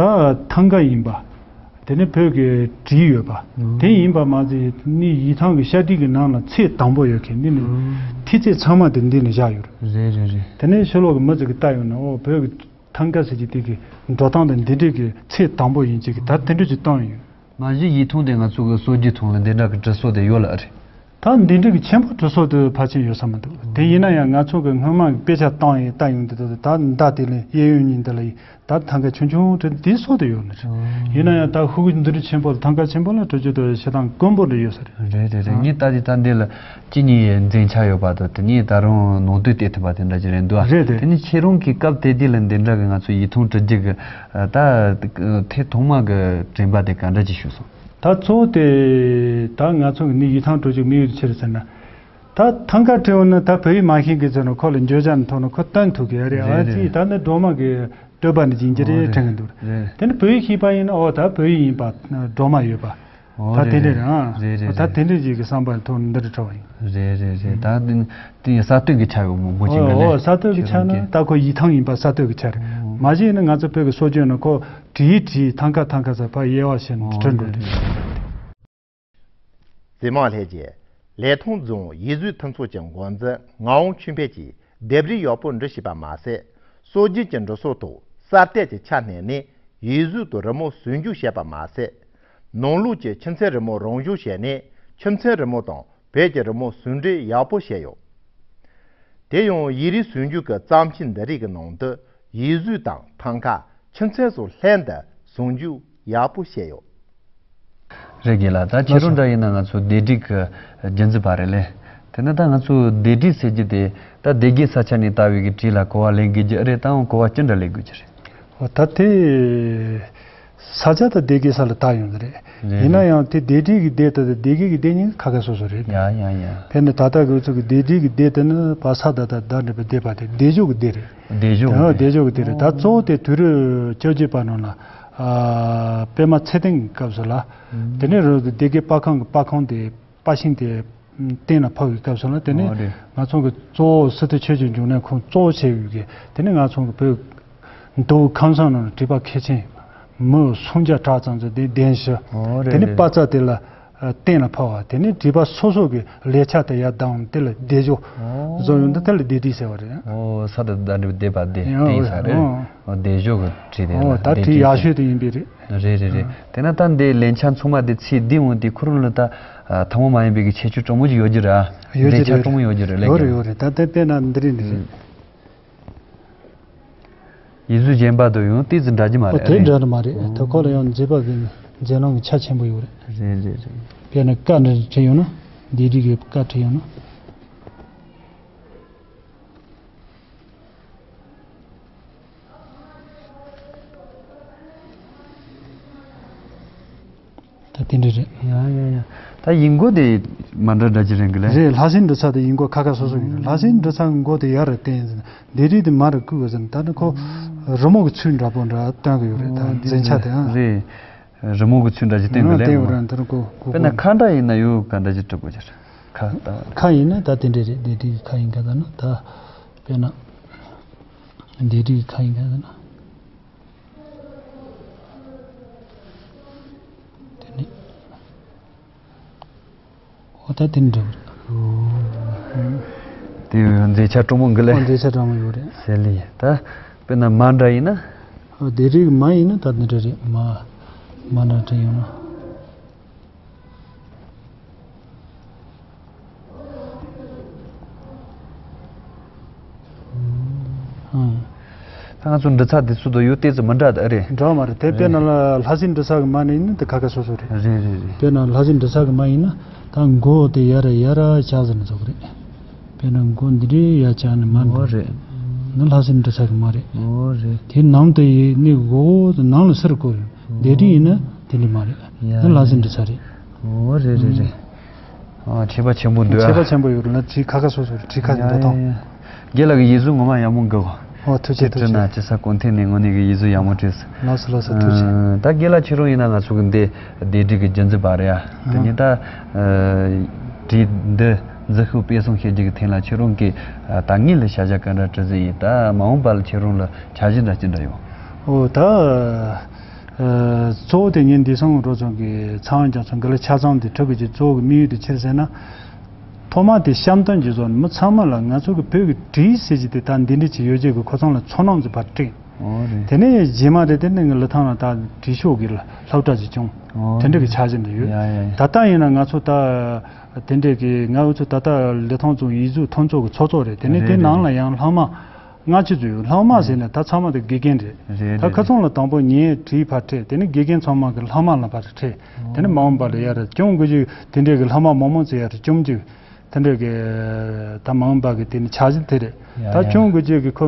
ཐང་ཀ་ཡིན་པ། དེ་ནི་བོད་ཀྱི་བྲིས་ཡོད་པ། ཨང་། དེ་ཡིན་པ་མ་ཟད་ནི་ཡིག་ཐང་གི་ཤ་དྲི་གི་ནང་ལ་ཚེག་དང་པོ་ཡོད་མཁན་འདི་ནི། ཨང་། ཐིག་ཚད་ཚང་མ་དེ་འདི་ནི་བཞག་ཡོད་རེད། རེད་རེད་རེད། དེ་ནས་ཕྱི་ལོགས་ཀྱི་མི་ཚོ་གིས་བལྟ་ཡོང་ན་ཨོ་བོད་ཀྱི་ཐང་ཀ་ཟེར་གྱི་དེ་གི་འགྲོ་སྟངས་དེ་འདི་འདྲས་ཀྱི་ཚེག་དང་པོ་ཡིན་གཅིག་གི་ད་དེ་འདྲས་ཀྱི་བཏང་ཡོད། མ་གཞི་ཡིག་ཐང་དེ་ང་ཚོ་གི་སྲོལ་རྒྱུན་ཐོག་ལ་འདི་འདྲ་གི་འབྲི་སྲོལ་དེ་ཡོད་ལ་ཨ་རེད། ད་འདི་འདྲ་གི་ཆེན་པོ་འབྲི་སྲོལ་དེ་ཕལ་ཆེར་ཡོད་ས་མི་འདུག་དེ་ཡིན་ན་ཡང་ང་ཚོ་གི་སྔོན་མ་གི་དཔེ་ཆ་བཏང་ཡིན་བལྟ་ཡོང་དུས་ད་ད་མདའ་དེ་ལ་གཡས་གཡོན་གཉིས་འདི་ལ་ཡིན། ད་ཐང་ཀ་ཆུང་ཆུང་དེ་འདི་སོགས་དེ་ཡོད་ནི་རེད། ཨོ། ཡིན་ན་ཡང་ད་ཧུ་གུ་འདི་འདྲ་ཆེན་པོ་ལ་ཐང་ཀ་ཆེན་པོ་ལ་འགྲོ་རྒྱུ་དེ་ཞེ་དྲག་དཀོན་པོ་འདྲ་ཡོད་ས་རེད། རེད་རེད་རེད། ཨ། ངས་ལྟ་དེ་ད་འདི་ལ་ཅི་ཉིད་མཛེས་ཆ་ཡོད་པ་དང་དེ་ཉིད་ད་རུང་ནང་དོན་བལྟས་ཐུབ་པ་དེ་འདྲ་ཅིག་རེད་འདུག་ཨ། རེད་དེ། དེ་ནི་ཁྱེད་རང་གིས་སྐབས་དེ་དུས་ལ་འདི་འདྲ་གི་ང་ཚོ་ཡིག་ཐང་འབྲི་རྒྱུ་གི་ད་ཐེངས་ཐོག་མ་གི་དྲན་པ་དེ་ག་འདྲ་ཅིག་ཞུགས་སོང་། ད་གཙོ་བོ་དེ་ད་ང་ཚོ་གི་ནི་ཡིག་ཐང་འབྲི་རྒྱུ་དམིགས་ཡུལ་ཆི་རེད་ཟེར་ན། ད་ཐང་ཀ་བྲིས་ཡོང་ན་ད་བོད་ཡིག་མ་ཤེས་མཁན་ཚོ་ནི་ཁོ་ལ་འགྱོད་བཤགས་ཐོག་ནས་ཁོ་སྟོན་ཐུབ་ཀྱི་རེད། རེད་ཨ་ཙི་རེད། ད་ནི་སྒྲོལ་མ་གི་བསྟོད་པ་ནི་ཡིན་གྱི་རེད་ཨོ་དྲན་གྱི་འདུག་རེད། དེ་ནི་བོད་ཡིག་ཤེས་པ་ཡིན་ན་ཨོ་ད་བོད་ཡིག་ཡིན་པ་སྒྲོལ་མ་ཡོད་པ། ཨོ་ད་དེ་རེད་འདྲ་རེད་ཨ། རེད་རེད་ད་རེད། དེ་འདྲ་ཅིག་གི་བསམ་པ་ཐོག་ནས་འདི་རུ་འཕྲོ་བ་ཡིན། རེད་རེད་རེད། ད་དེ་དེ་ཡི་གསར་གཏོད་ཀྱི་ཆ་ཡོད་མོ་མོ་ཅིག་ཨོ་ནི་ཨོ་ལས་གསར་གཏོད་ཀྱི་ཆ་ནི་ད་ཁོ་ཡིག་ཐང་ཡིན་པ་གསར་གཏོད་ཀྱི་ཆ་རེད། ཨོ། མ་གཞི་ཡིན་ན་ང་ཚོ་བོད་ཀྱི་སྲོལ་རྒྱུན་ནི་ཁོ་བྲིས་བྲིས་ཐང་ཀ་ཐང་ཀ་ཟེར་ཕར་དབྱེ་བ་ཕྱེ་ནས་ཨོ་བྲིས་འགྲོ་རེད་དུས། རེད་རེད། རྩེ་མོ་ལྷས་རྗེ། ལི་ཐང་རྫོང་ཡིག་གཟུགས་མཐུན་ཚོགས་ཀྱི་འགོ་འཛིན་ངག་དབང་ཆོས་འཕེལ་གྱིས་ལྡེབས་རིས་ཡག་པོ་འབྲི་ཤེས་པ་མ་ཟད། སྲོལ་རྒྱུན་གྱི་འབྲི་སྲོལ་ཐོག་གསར་གཏོད་ཀྱི་ཆ་བསྣན་ནས་ཡིག་གཟུགས་དང་རི་མོ་ཟུང་འཇུག་བྱས་པ་མ་ཟད། ནང་ལོགས་ཀྱི་ཁྱིམ་མཚེས་རི་མོ་རང་བྱུང་བྱས་ནས་ཁྱིམ་མཚེས་རི་མོ་དང་བོད་ཀྱི་རི་མོ་ཟུང་འབྲེལ་ཡག་པོ་བྱས་ཡོད། དེ་ཡང་ཡིག་རིས་ཟུང་འཇུག་གི་བརྩམས་ཆོས་འདི་རིགས་ཀྱི་ནང་དུ་ཡིག་གཟུགས་དང་ཐང་ཀ་ཁྱིམ་མཚེས་སོགས་ལྷན་དུ་ཟུང་འཇུག་ཡག་པོ་བྱས་ཡོད། རེད་རྒན་ལགས། ད་ཁྱེད་རང་འདྲ་ཡིན་ན་ང་ཚོ་ལྡེབས་རིས་ཀྱི་རྒྱུན་འཛིན་པ་རེད་ལེ། དེ་ནི་ད་ང་ཚོ་ལྡེབས་རིས་ཟེར་རྒྱུ་དེ་ད་སྡེ་དགེ་ས་ཆ་ནས་ལྟ་བའི་གི་བྲིས་ལ་གོ་བ་ལེན་དགོས་རྒྱུ་རེད་དང་གོ་བ་ཅི་འདྲ་ལེན་དགོས་རྒྱུ་རེད། འོ་ད་དེ་ས་ཆ་དང་སྡེ་དགེ་ས་ལ་བལྟ་ཡོང་གི་རེད། རེད་ཡིན་ན་རེད། ཡང་དེ་ལྡེབས་རིས་ཀྱི་སྡེ་དེ་དང་སྡེ་དགེ་གི་སྡེ་གཉིས་ཁ་ཁ་སོ་སོ་རེད། ཡ་ཡ་ཡ། དཔེར་ན་ད་ལྟ་གི་ཚོ་གི་ལྡེབས་རིས་ཀྱི་སྡེ་དེ་ནི་བ་ས་ད་ད་ད་འདྲ་བའི་སྡེ་པ་དེ་སྡེབ་སྦྱོར་གྱི་སྡེ་རེད། སྡེབ་སྦྱོར་གྱི་སྡེ། སྡེབ་སྦྱོར་གྱི་སྡེ་རེད། ད་གཙོ་བོ་དེ་དུས་རབས་བཅོ་བརྒྱད་པ་ནང་ལ་ཨ་པདྨ་ཚེ་བརྟན་གྱི་སྐབས་སུ་ལ། ཨུམ། དེ་ནས་རོལ་དུ་སྡེ་དགེ་པར་ཁང་གི་པར་ཁང་དེ་པར་ཤིང་དེ་ གཏན་ལ་ཕབ་པའི་སྐབས་སུ་ལ། དེ་ནི་ཨོ་རེད། ང་ཚོ་གི་གཙོ་བོ་སི་ཏུ་ཆོས་ཀྱི་འབྱུང་གནས་ཁོང་གཙོ་བོ་བྱས་ཡོད་གི། དེ་ནི་ང་ཚོ་གི་བོད་མདོ་ཁམས་གསུམ་ནང་ནས་བྲིས་པ་མཁས་ཆེན་མི་སུམ་བརྒྱ་ཕྲག་ཙམ་ཅིག་དེ་གདན་ཞུ། ཨོ་རེད་དེ་ནི་རེད། པ་ཙ་དེ་ལ་གཏན་ལ་ཕབ་པ། དེ་ནི་བྲིས་པ་སོ་སོ་གི་ལེགས་ཆ་དེ་ཡར་བདམས། དེ་ལ་བཟླས་བརྗོད་ཨོ་བཟོ་ཡོང་དུས་དེ་ལ་བཟླས་བྲིས་ཟེར་བ་རེད། ཨོ་ས་དང་བཟླས་བྲིས་བཟླས་པ་བཟླས་ཨོ་བྲིས་ས་རེད། ཨོ། ཨོ་བཟླས་བརྗོད་གི་བྲིས་དེ་ཨོ་ལ་ད་བཟླས་བྲིས་བྲིས་ཡག་ཟེར། ཤོས་དེ་ཡིན་པས་རེད། རེད་རེད་རེད། དེ་ན་ད་འདི་ལན་ཆགས་ཚང་མ་དེ་ཚིག་འདི་འོང་དེ་ཁོ་རང་ལ་ད་ཐུན་མོང་མ་ཡིན་པའི་གི་ཁྱད་ཆོས་སྤྲང་པོ་ཅིག་ཡོད་ཀྱི་ར། ཡོད་ཀྱི་ལན་ཆགས་རེད། སྤྲང་པོ་ཡོད་ཀྱི་ར་ལན་ཡོད་རེད་ཀྱང་། ཡོད་རེད། ད་དེ་དཔེར་ན་འདི་རེད་འདི་རེད། ཡིག་གཟུགས་གཞན་པ་དང་ཡང་ཏོག་ཙམ་འདྲ་གི་མ་ཨོ་རེད། དེ་འདྲ་ནི་མ་རེད། ཨོ། དེ་ཁོ་ལ་ཡང་མཛེས་པ་གི་མཛེས་ལམ་གྱི་ཆ་ཆེན་པོ་ཡོད་རེད། རེད་རེད་རེད། དཔེར་ན་ཀ་འདྲ་བྲིས་ཡོང་ན། འདི་རིགས་ཀྱི་ཀ་བྲིས་ཡོང་ན། ད་དེ་འདྲ་རེད། ཡ་ཡ་ཡ། ད་ཡིག་མགོ་དེ་མ་འདྲ་འདྲ་ཅིག་རེད་གི་ལེ། རེད། ལྷ་སའི་འབྲི་ཚིག་དེ་ཡིག་མགོ་ཁ་ཁ་སོ་སོ་ཡིན། ལྷ་སའི་འབྲི་ཚིག་མགོ་དེ་ཡར་ར་བསྟན་ཟིན། འདི་རིགས་དེ་མར་ར་བཀུག་ཟིན། ད་ནི་ཁོ་རི་མོ་གི་ཚུལ་འདྲ་པོ་འདྲ་སྟོན་གི་ཡོད་རེད། ད་འཛིན་ཆ་དེ་ཨང་། རེད། རི་མོ་གི་ཚུལ་འདྲ་ཅིག་སྟོན་གི་ལེ། ཨང་། སྟོན་གི་རེད། འདི་རུ་ཁོ་དཔེར་ན་ཁ་འདྲ་ཡིན་ན་ཡོད་ག་འདྲ་ཅིག་འབྲི་དགོས་ཀྱི་རེད། ཁ་ད། ཁ་ཡིན་ན་ད་དེ་འདྲ་རེད། འདི་རིགས་ཁ་ཡིན་ག་ད་ན་ད། དཔེར་ན་འདི་རིགས་ཁ་ཡིན་ག་ད་ན། དེ་ནི། འོ་ད་དེ་འདྲ་རེད། དེ་མཛེས་ཆ་སྤྲང་པོ་འགི་ལེ། འོ་མཛེས་ཆ་སྤྲང་པོ་ཡོད་རེད། ཟེར་ལེ། ད་དཔེར་ན་མ་འདྲ་ཡིན་ན། འོ་དེ་རིགས་མ་ཡིན་ན་ད་དེ་འདྲ་རེད། མ་མ་འདྲ་འདྲ་ཡོང་ན། ཨང་། ད་ང་ཚོ་འབྲི་ཚིག་དེ་ཚོ་དང་ཡོད་ཏོག་ཙམ་མི་འདྲ་ད་རེད། འདྲ་མ་རེད། དེ་དཔེར་ན་ལ་ལྷ་སའི་འབྲི་ཚིག་གི་མ་ནི་ཡིན་ན་དེ་ཁ་ཁ་སོ་སོ་རེད། རེད་རེད་རེད། དཔེར་ན་ལྷ་སའི་འབྲི་ཚིག་གི་མ་ཡིན་ན་ད་མགོ་དེ་ཡར་ཡར་བཞག་ཟེར་ནས་བཟོ་གི་རེད། དཔེར་ན་མགོ་འདི་འདྲའི་ཡར་བཞག་ནས་མར་འོ་འདི་རེད། ནི་ལྷ་སའི་འབྲི་ཚིག་གི་མ་རེད། འོ་རེད། དེ་ནང་དུ་ཡི་ནི་འོ་དེ་ནང་ལ་སེར་བཀོད་རེད། དེ་འདྲ་ཡིན་ན་དེ་འདྲ་མ་རེད། ཡ་ནི་ལྷ་སའི་འབྲི་ཚིག་རེད། འོ་རེད་རེད་རེད། ཨ་ཁྱད་པར་ཆེན་པོ་འདུག་ཨ། ཁྱད་པར་ཆེན་པོ་ཡོད་རེད་ལ། བྲིས་ཁ་ཁ་སོ་སོ་རེད། བྲིས་ཁ་ཡ་འདོད་ཡ་སྟངས། ཡ། རྒན་ལགས་ཀྱི་ཡིག་གཟུགས་ངོ་མ་ཡག་མོ་འགི་གོ། ཨོ་ཐུགས་རྗེ་ཆེ། ཐུགས་རྗེ་ཆེ། ཅི་ས་གོ་མཐའ་ནས་དངོས་གནས་ཀྱི་ཡིག་གཟུགས་ཡག་མོ་བྲིས། ལགས་སོ་ལགས་སོ། ཐུགས་རྗེ་ཆེ། ཨ་ད་རྒན་ལགས་ཁྱེད་རང་ཡིན་ན་ང་ཚོ་གི་འདི་ལྡེབས་བྲིས་ཀྱི་རྒྱུན་འཛིན་པ་རེད་ཨ། དེ་ཨ་ནས་ད་ཨ་བྲིས་འདི་འཛིན་ཤུགས་སྤེལ་གསུམ་བྱེད་རྒྱུ་གི་ཐད་ལ་ཁྱེད་རང་གིས་ཨ་ད་ངེད་ལ་བྱ་བཞག་ག་འདྲ་བྲིས་ཟིན་ཡིན། ད་མ་འོངས་པ་ལ་ཁྱེད་རང་ལ་འཆར་གཞི་འདྲ་ཅི་འདྲ་ཡོད། ཨོ་ད། ཨ་གཙོ་བོ་དེ་ངས་འདི་སང་རོ་ཚང་གི་ཚང་ཡང་ཚང་གི་ལ་ཆ་ཚང་དེ་ཁྲིད་དགོས་ཀྱི་གཙོ་བོ་གི་དམིགས་ཡུལ་དེ་ཅི་རེད་ཟེར་ན། ཐོག་མ་དེ་བཤམས་སྟོན་གྱི་བཟོ་ནས་མི་ཚང་མ་ལ་ང་ཚོ་གི་བོད་ཀྱི་བྲིས་ཟེར་གྱི་དེ་ད་འདི་འདྲ་ཅིག་ཡོད་ཀྱི་གི་ཁོ་ཚང་ལ་ཚོར་སྣང་ཅིག་ཕར་སྤྲད། ཨོ་རེད། དེ་ནས་རྗེས་མ་རེད། དེ་ནས་ངའི་ལི་ཐང་ལ་ད་བྲིས་ཤོག་གི་སློབ་གྲྭ་ཅིག་བྱུང་། ཨོ་དེ་འདྲ་གི་འཆར་གཞི་འདི་ཡོད། ཡ་ཡ་ཡ། ད་ལྟ་ཡིན་ན་ང་ཚོ་ད་དེ་འདྲ་གི་ང་ཚོ་ད་ལྟ་ལི་ཐང་ཚོ་ཡིག་གཟུགས་མཐུན་ཚོགས་ཀྱི་ཚོགས་གཙོ་རེད། དེ་ནས་རེད་དེ་རེད་ནང་ལ་རེད། ཡང་ལྷག་མ། ལྔ་བཅུ་ཙམ་ཡོད། ལྷག་མ་ཟེར་ནས་ད་ཚང་མ་དེ་དགེ་རྒན་རེད། རེད་ད་རེད་ཁ་རེད། ཚང་ལ་དང་པོ་ངས་བྲིས་ཕར་སྤྲད། དེ་ནས་དགེ་རྒན་ཚང་མ་གི་ལྷག་མ་ལ་ཕར་སྤྲད། དེ་ནས་མ་འོངས་པ་ལ་ཡར་སྐྱོང་དགོས་རྒྱུ་དེ་འདྲས་ཀྱི་ལྷག་མ་མང་མང་ཙམ་ཡར་སྐྱོང་རྒྱུ་དེ་འདྲས་ཀྱི་ད་མ་འོངས་པ་གི་དེ་ནས་འཆར་གཞི་དེ་རེད། ཡ་ད་ཡ། སྐྱོང་དགོས་རྒྱུ་གི་ཁོ་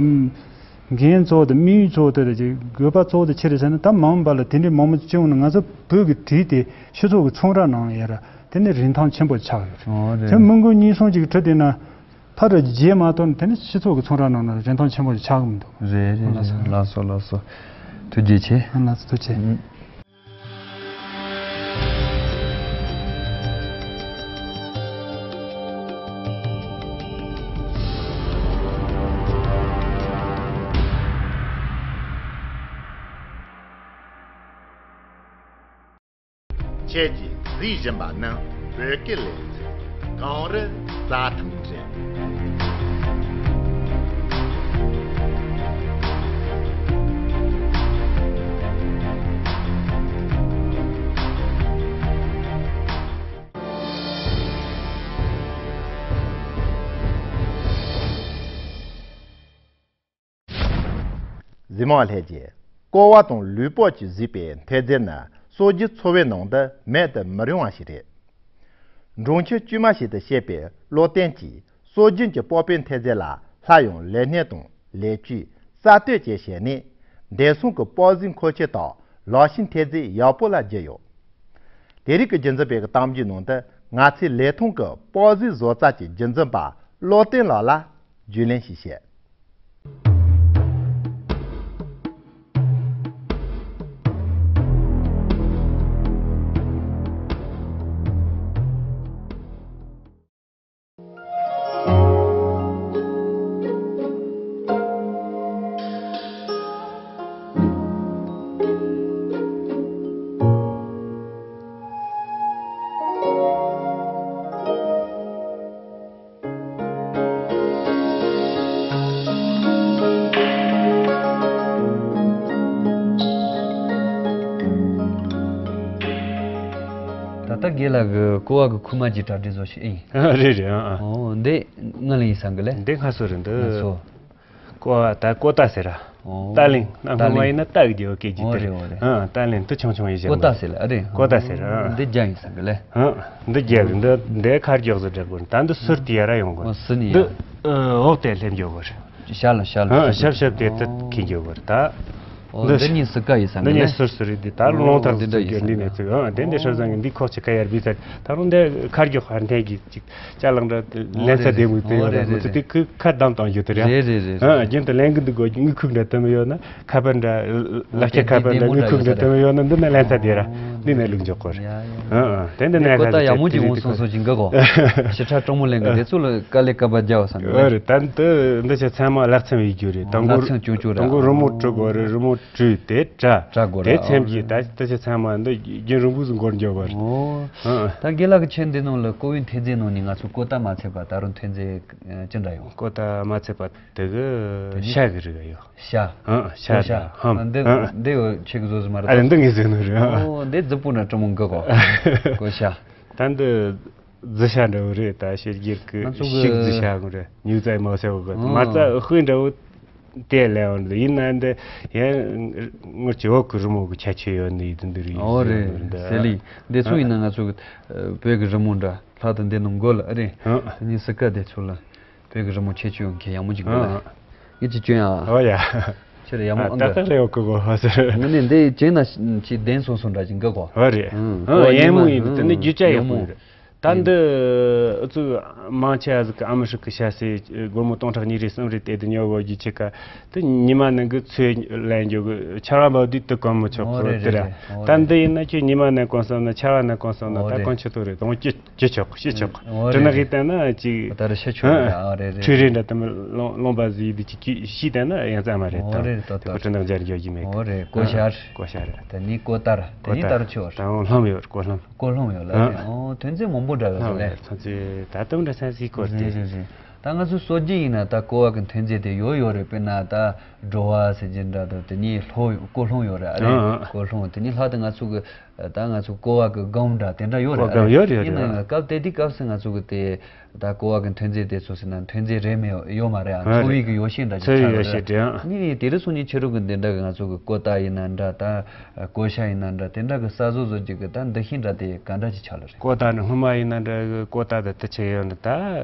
འགན་གཙོ་བོ་དེ་དམིགས་ཡུལ་གཙོ་བོ་དེ་རེད་ཅིག་དགོས་པ་གཙོ་བོ་དེ་ཆི་རེད་ཟེར་ན། ད་མ་འོངས་པ་ལ་དེ་འདྲས་མང་མང་སྐྱོང་ན་ང་ཚོ་བོད་ཀྱི་བྲིས་དེ་སྤྱི་ཚོགས་ཀྱི་ཚོང་ར་ནང་ཡར་དེ་ནས་རིན་ཐང་ཆེན་པོ་ཆགས་ཡོད་རེད། ཨོ་རེད། དེ་མི་མགོ་གཉིས་གསུམ་ཅིག་ཁྲིད་བསྡད་ན། ཕར་རྗེས་མ་གཏོང་དེ་ནི་སྤྱི་ཚོགས་ཀྱི་ཚོང་ར་ནང་ན་རིན་ཐང་ཆེན་པོ་ཞིག་ཆགས་ཀྱི་མི་འདུག་རེད་རེད་རེད། ལགས་སོ་ལགས་སོ། ཐུགས་རྗེ་ཆེ། ལགས་སོ་ཐུགས་རྗེ་ཆེ། ཨུམ། ཁྱེད་ཀྱིས་གཟིགས་བཞིན་པ་ནི་བོད་སྐད་ལེ་ཚན། གངས་རི་རྩྭ་ཐང་རེད། གཟིགས་མོ་བ་ལྷན་རྒྱས། ཀོ་བ་དང་ལུས་པོ་གྱིས་གཟིགས་པའི་མཐའ་རྫས་ནི་སྲོལ་རྒྱུན་འཚོ་བའི་ནང་དུ་མེད་དུ་མི་རུང་བ་ཞིག་རེད། འབྲོང་ཆུ་དཀྱུས་མ་ཞིག་ཏུ་བཤད་པའི་བློ་བརྟན་གྱིས་སྲོལ་རྒྱུན་གྱི་སྤོགས་པའི་མཐའ་རྫས་ལ་སླར་ཡང་ལེགས་བསྣན་དང་ལེགས་བཅོས་གསར་གཏོད་བཅས་བྱས་ནས། འདས་སོང་གི་སྤོགས་གཟུགས་མཁོ་ཆས་དག་ལག་ཤེས་མཐའ་རྫས་ཡག་པོ་ལ་བསྒྱུར་ཡོད། དེ་རིང་གི་རྒྱུན་འཛིན་པའི་གཏམ་རྒྱུད་ནང་དུ་ང་ཚོས་ལེགས་མཐོང་གི་སྤོགས་གཟུགས་བཟོ་རྩལ་གྱི་རྒྱུན་འཛིན་པ་བློ་བརྟན་ལགས་ལ་རྒྱུས་ལོན་ཞིག་བྱས། ངེད་ལགས་ཀྱི་ཀོ་བ་གི་ཁུག་མ་གྱི་གྲ་སྒྲིག་བཟོ་ཞིག་ཨེ་ཡིན། ཨ་རེད་རེད། ཨ་ཨ། ཨོ་འདི་ང་ལ་ཡིན་བསམ་གི་ལེ། འདི་ང་སུ་རེད་འདི། ང་ཚོ། ཀོ་བ་ད་ཀོ་ཏ་ཟེར་ར། ཨོ། ཏ་ལིང་ན་ཏ་སྔོན་མ་ལིང་ཡིན་ན་ཏ་གི་རྒྱལ་བོ་སྐད་ཀྱི་ཨོ་དེ། རེད་ཨོ་རེད། ཨ་ཏ་ལིང་དུ་ཆུང་ཆུང་ཡིན་ཟེར་ཀོ་ཏ་ཟེར་ལ་ཨ་རེད། ཀོ་ཏ་ཟེར་ར། འདི་རྒྱ་ཡིན་བསམ་གི་ལེ། ཨ་འདི་རྒྱ་གི་འདི་འདི་ཁ་རྒྱག་ཟེར་འདྲ་གོ་ད་འདི་སུར་དེ་ཡ་ར་ཡོང་གོ་ཨོ་སུ་ནི་ཡ། འདི། འོག་དེ་སླེབས་འགྱོ་གོ་རེད། ཤ་ལ་ཤ་ལ། ཨ་ཤབ་ཤབ་དེ་ཏི་ཁེ་འགྱོ་གོ་རེད་ད། ཨོ། འདི་འདི་གཉིས་སུ་ཀ་ཡིན་བསམ་འདི་གི་ནས་ལེ། སུར་སུར་རེད་འདི་ད་ལོང་ཐག་ཏུ་འདི་འདྲ་ཡིན་ཟེར་འདི་ནས་ཚིག་ཨ་དེ་འདི་ཧྲ་བཟང་གི་འདི་ཁོག་ཆེ་ཁ་ཡར་བི་ཚར་ད་རུང་འདི་ཁར་རྒྱུ་ཧར་འཐེན་གི་ཅིག་ཅ་ལག་འདྲ་ལན་ཚ་བདེ་མོ་དེ་ཡོད་རེད་མི་ཚོ་དེ་ཁུ་ཁ་བསྡམས་བཏང་རྒྱུ་དེ་རེད། རེད་རེད་རེད། ཨ་རྒྱུན་དུ་ལེན་གི་འདུག་གོ་དངུལ་ཁུག་འདྲ་དུ་མི་ཡོད་ན་ཁ་པར་འདྲ་ལག་ཁྱེར་ཁ་པར་འདྲ་དངུལ་ཁུག་འདྲ་དུ་མི་ཡོད་ན་འདི་ནས་ལན་ཚ་བདེ་ར་འདི་ནས་ལུག་འཇོག་གོ་རེད། ཨ་ཨ་དེ་འདི་ནས་ཁ་ཚ་ཡག་མོ་ཅིག་འོང་སོང་སོང་ཅིག་འགག་གོ་ཞི་ཁྲ་སྤྲང་མོ་ལེན་གི་དེ་ཚོ་ལ་དཀའ་ལས་ཀ་པ་རྒྱག་བསམ་གི་རེད། ད་འདི་འདི་ཆ་ཚང་མ་ལག་ཚེམ་ཡིག་རྒྱུ་རེད། དང་པོ་ལག་ཚེམ་ཅུང་ཅུང་རེད། དང་པོ་རི་མོ་བྲི་དགོས་རེད། རི་མོ་བྲིས་དེ་དྲ་དྲ་དགོས་རེད། དེ་ཚེམ་གྱི་ད་ལྟ་ཆ་ཚང་མ་འདི་རྒྱུན་རིང་པོ་ཟིག་འགོར་འགྱོ་བར། ཨོ། ཨ་ད་རྒན་ལགས་ཀྱི་ཆེད་འདི་ནང་ལ་ཀོ་བའི་འཐེན་རྫས་ནང་ནས་ང་ཚོ་ཀོ་ཏ་མ་ཚད་པ་ད་རུང་འཐེན་རྫས་ཅི་འདྲ་ཡོད། ཀོ་ཏ་མ་ཚད་པ་དེ་གི་ཤ་གི་རིགས་ཡོད། ཤ། ཨ་ཤ་ཤ་དང་ཧམ་འདི་ཨ་འདི་ཡོད་ཆེ་གི་བཟོ་ཟི་མ་རེད། ཨ་འདི་ངས་ཟེར་ནོ་རེད། ཨོ་འདི་རྫི་པོ་ན་ཀྲི་མོ་འགི་གོ་ཀོ་ཤ། ད་འདི། རྫི་ཤ་འདྲ་བོ་རེད། ད་ཕྱི་རྒྱལ་གི་ང་ཚོ་གི་ཤིག་རྫི་ཤ་གོ་རེད། ཉུག་རྩ་མ་ཟེར་བ་གི་ཨོ། མ་རྩ་དཔེ་འདྲ་བོ་དེ་ལས་འོང་འདི་ཡིན་ན་འདི་ཡང་ངུར་གྱི་འོག་གི་རི་མོ་གི་ཁྱད་ཆོས་ཡོད་ནི་ཡིན་འདི་རེད། ཨོ་རེད་འདི་ཟེ་ལི་འདི་ཚོ་ཡིན་ན་ང་ཚོ་གི་བོད་གི་རི་མོ་འདྲ་ལྷག་ཏུ་འདི་ནང་མགོ་ལ་ཨ་རེད། ཨ་དེ་ནི་སི་ཀ་དེ་ཚོ་ལ་བོད་གི་རི་མོ་ཁྱད་ཆོས་ཡོད་མཁན་ཡག་མོ་ཅིག་འདུག་ལ་ཨ་ཡིད་ཀྱི་སྐྱོན་ཨ། ཨོ་ཡ། ཁྱེད་ཡག་མོ་ཨ་ཏག་ཏག་ལས་འོག་གི་གོ་ཧ་ཟེར། ངས་ནི་འདི་བྱས་ན་ཅི་བདེན་སོང་སོང་འདྲ་ཅིག་འགག་གོ་ཨོ་རེད། ཨ་ཡན་མོ་ཡིན་འདི་ནི་རྒྱུ་ཆ་ཡག་པོ་ཡིན་རེད། ད་འདི་ཨུ་ཚུགས་མང་ཆེ་བ་ཟིག་གི་ཨ་མི་ཧྲི་ཀི་ཤ་སེ་སྒོར་མོ་སྟོང་ཕྲག་གཉིས་རེ་གསུམ་རེ་སྟེར་དུ་ཉོ་གོ་རྒྱུ་ཆེ་ཀ་དེ་ཉི་མ་ནང་གི་ཚོས་ལེན་རྒྱུ་གི་ཆར་བ་འབབ་དུས་དུ་གོན་མི་ཆོག་གོ་དེ་ར། ད་འདི་ཡིན་ན་ཁྱོད་ཉི་མ་ནང་གོན་སོང་ན་ཆར་བ་ནང་གོན་སོང་ན་ད་གོན་ཆི་ཐུབ་རེད་དང་ཅི་ཅི་ཆོག་ཤི་ཆོག་དྲི་ནག་གིས་བལྟས་ན་ཅིག་ད་ར་ཤི་ཆོག་ར་ཨ་རེད་རེད། ཁྲུས་རེ་འདྲ་དུ་མི་ལོང་ལོང་པ་ཟིག་ཡིད་དུ་ཅིག་ཤི་བལྟས་ན་ཡང་རྩ་མ་རེད་དང་དེ་གོ་དྲི་ནག་སྦྱར་རྒྱུ་རྒྱུ་མེད་གི་ཨོ་རེད་གོ་ཤར་གོ་ཤར་དེ་ནི་གོ་ལྟར་དེ་ནི་ལྟར་ཆོག་ད་འོང་ལྷམ་ཡོད་གོ་ལྷམ། ཀོ་ལྷོང་ཡོད་ལ་ཨ། ཨོ་ཐོན་རྫས་མང་པོ་འདྲ་ཡོད་ལ་ལས། ཐོན་རྫས་ད་དུང་འདྲ་ས་སི་སྐོར་རེད་ཏེ། རེད་རེད། ད་ང་ཚོ་སོ་རྒྱུ་ཡིན་ན་ད་ཀོ་བ་གི་ཐོན་རྫས་དེ་ཡོད་ཡོད་རེད། དཔེར་ན་ད་སྒྲོ་བ་ཟེར་རྒྱུ་འདྲ་དང་དེ་ནས་ལྷོ་ཀོ་ལྷོང་ཡོད་རེད་ཨ་རེད། ཨ་ཨ། ཀོ་ལྷོང་དེ་ནས་ལྷག་ཏུ་ང་ཚོ་གི་ད་ང་ཚོ་ཀོ་བ་གི་སྒམ་འདྲ་དེ་འདྲ་ཡོད་རེད་ཨ་རེད། ཡོད་རེད་ཡོད་ཡིན་རེད། ན་སྐབས་དེ་དུས་སྐབས་སུ་ང་ཚོ་གི་དེ། ད་ཀོ་བ་གི་ཐོན་རྫས་དེ་ཚོ་ཟེར་ན་ཐོན་རྫས་རེད་མེད་ཡོད་མ་རེད་ཨ། ཨ་འཚོ་བའི་གི་ཡོ་བྱད་འདྲ་ཅིག་ཆགས་ཡོད་རེད། ནི་དེ་རིང་སང་ཉིན་ཕྱི་རོལ་གི་འདི་འདྲ་གི་ང་ཚོ་གི་ཀོ་ཏ་ཡིན་ན་འདྲ་ད་ཀོ་ཤ་ཡིན་ན་འདྲ་དེ་འདྲ་གི་ས་བཟོ་བཟོ་རྒྱུ་གི་ད་འདུ་ཤེས་འདྲ་དེ་ག་འདྲ་ཅིག་ཆགས་ལ་རེད། ཀོ་ཏ་ནི་སྔོན་མ་ཡིན་ན་འདྲ་གི་ཀོ་ཏ་དེ་དུ་ཆེ་ཡོད་ནི་ད་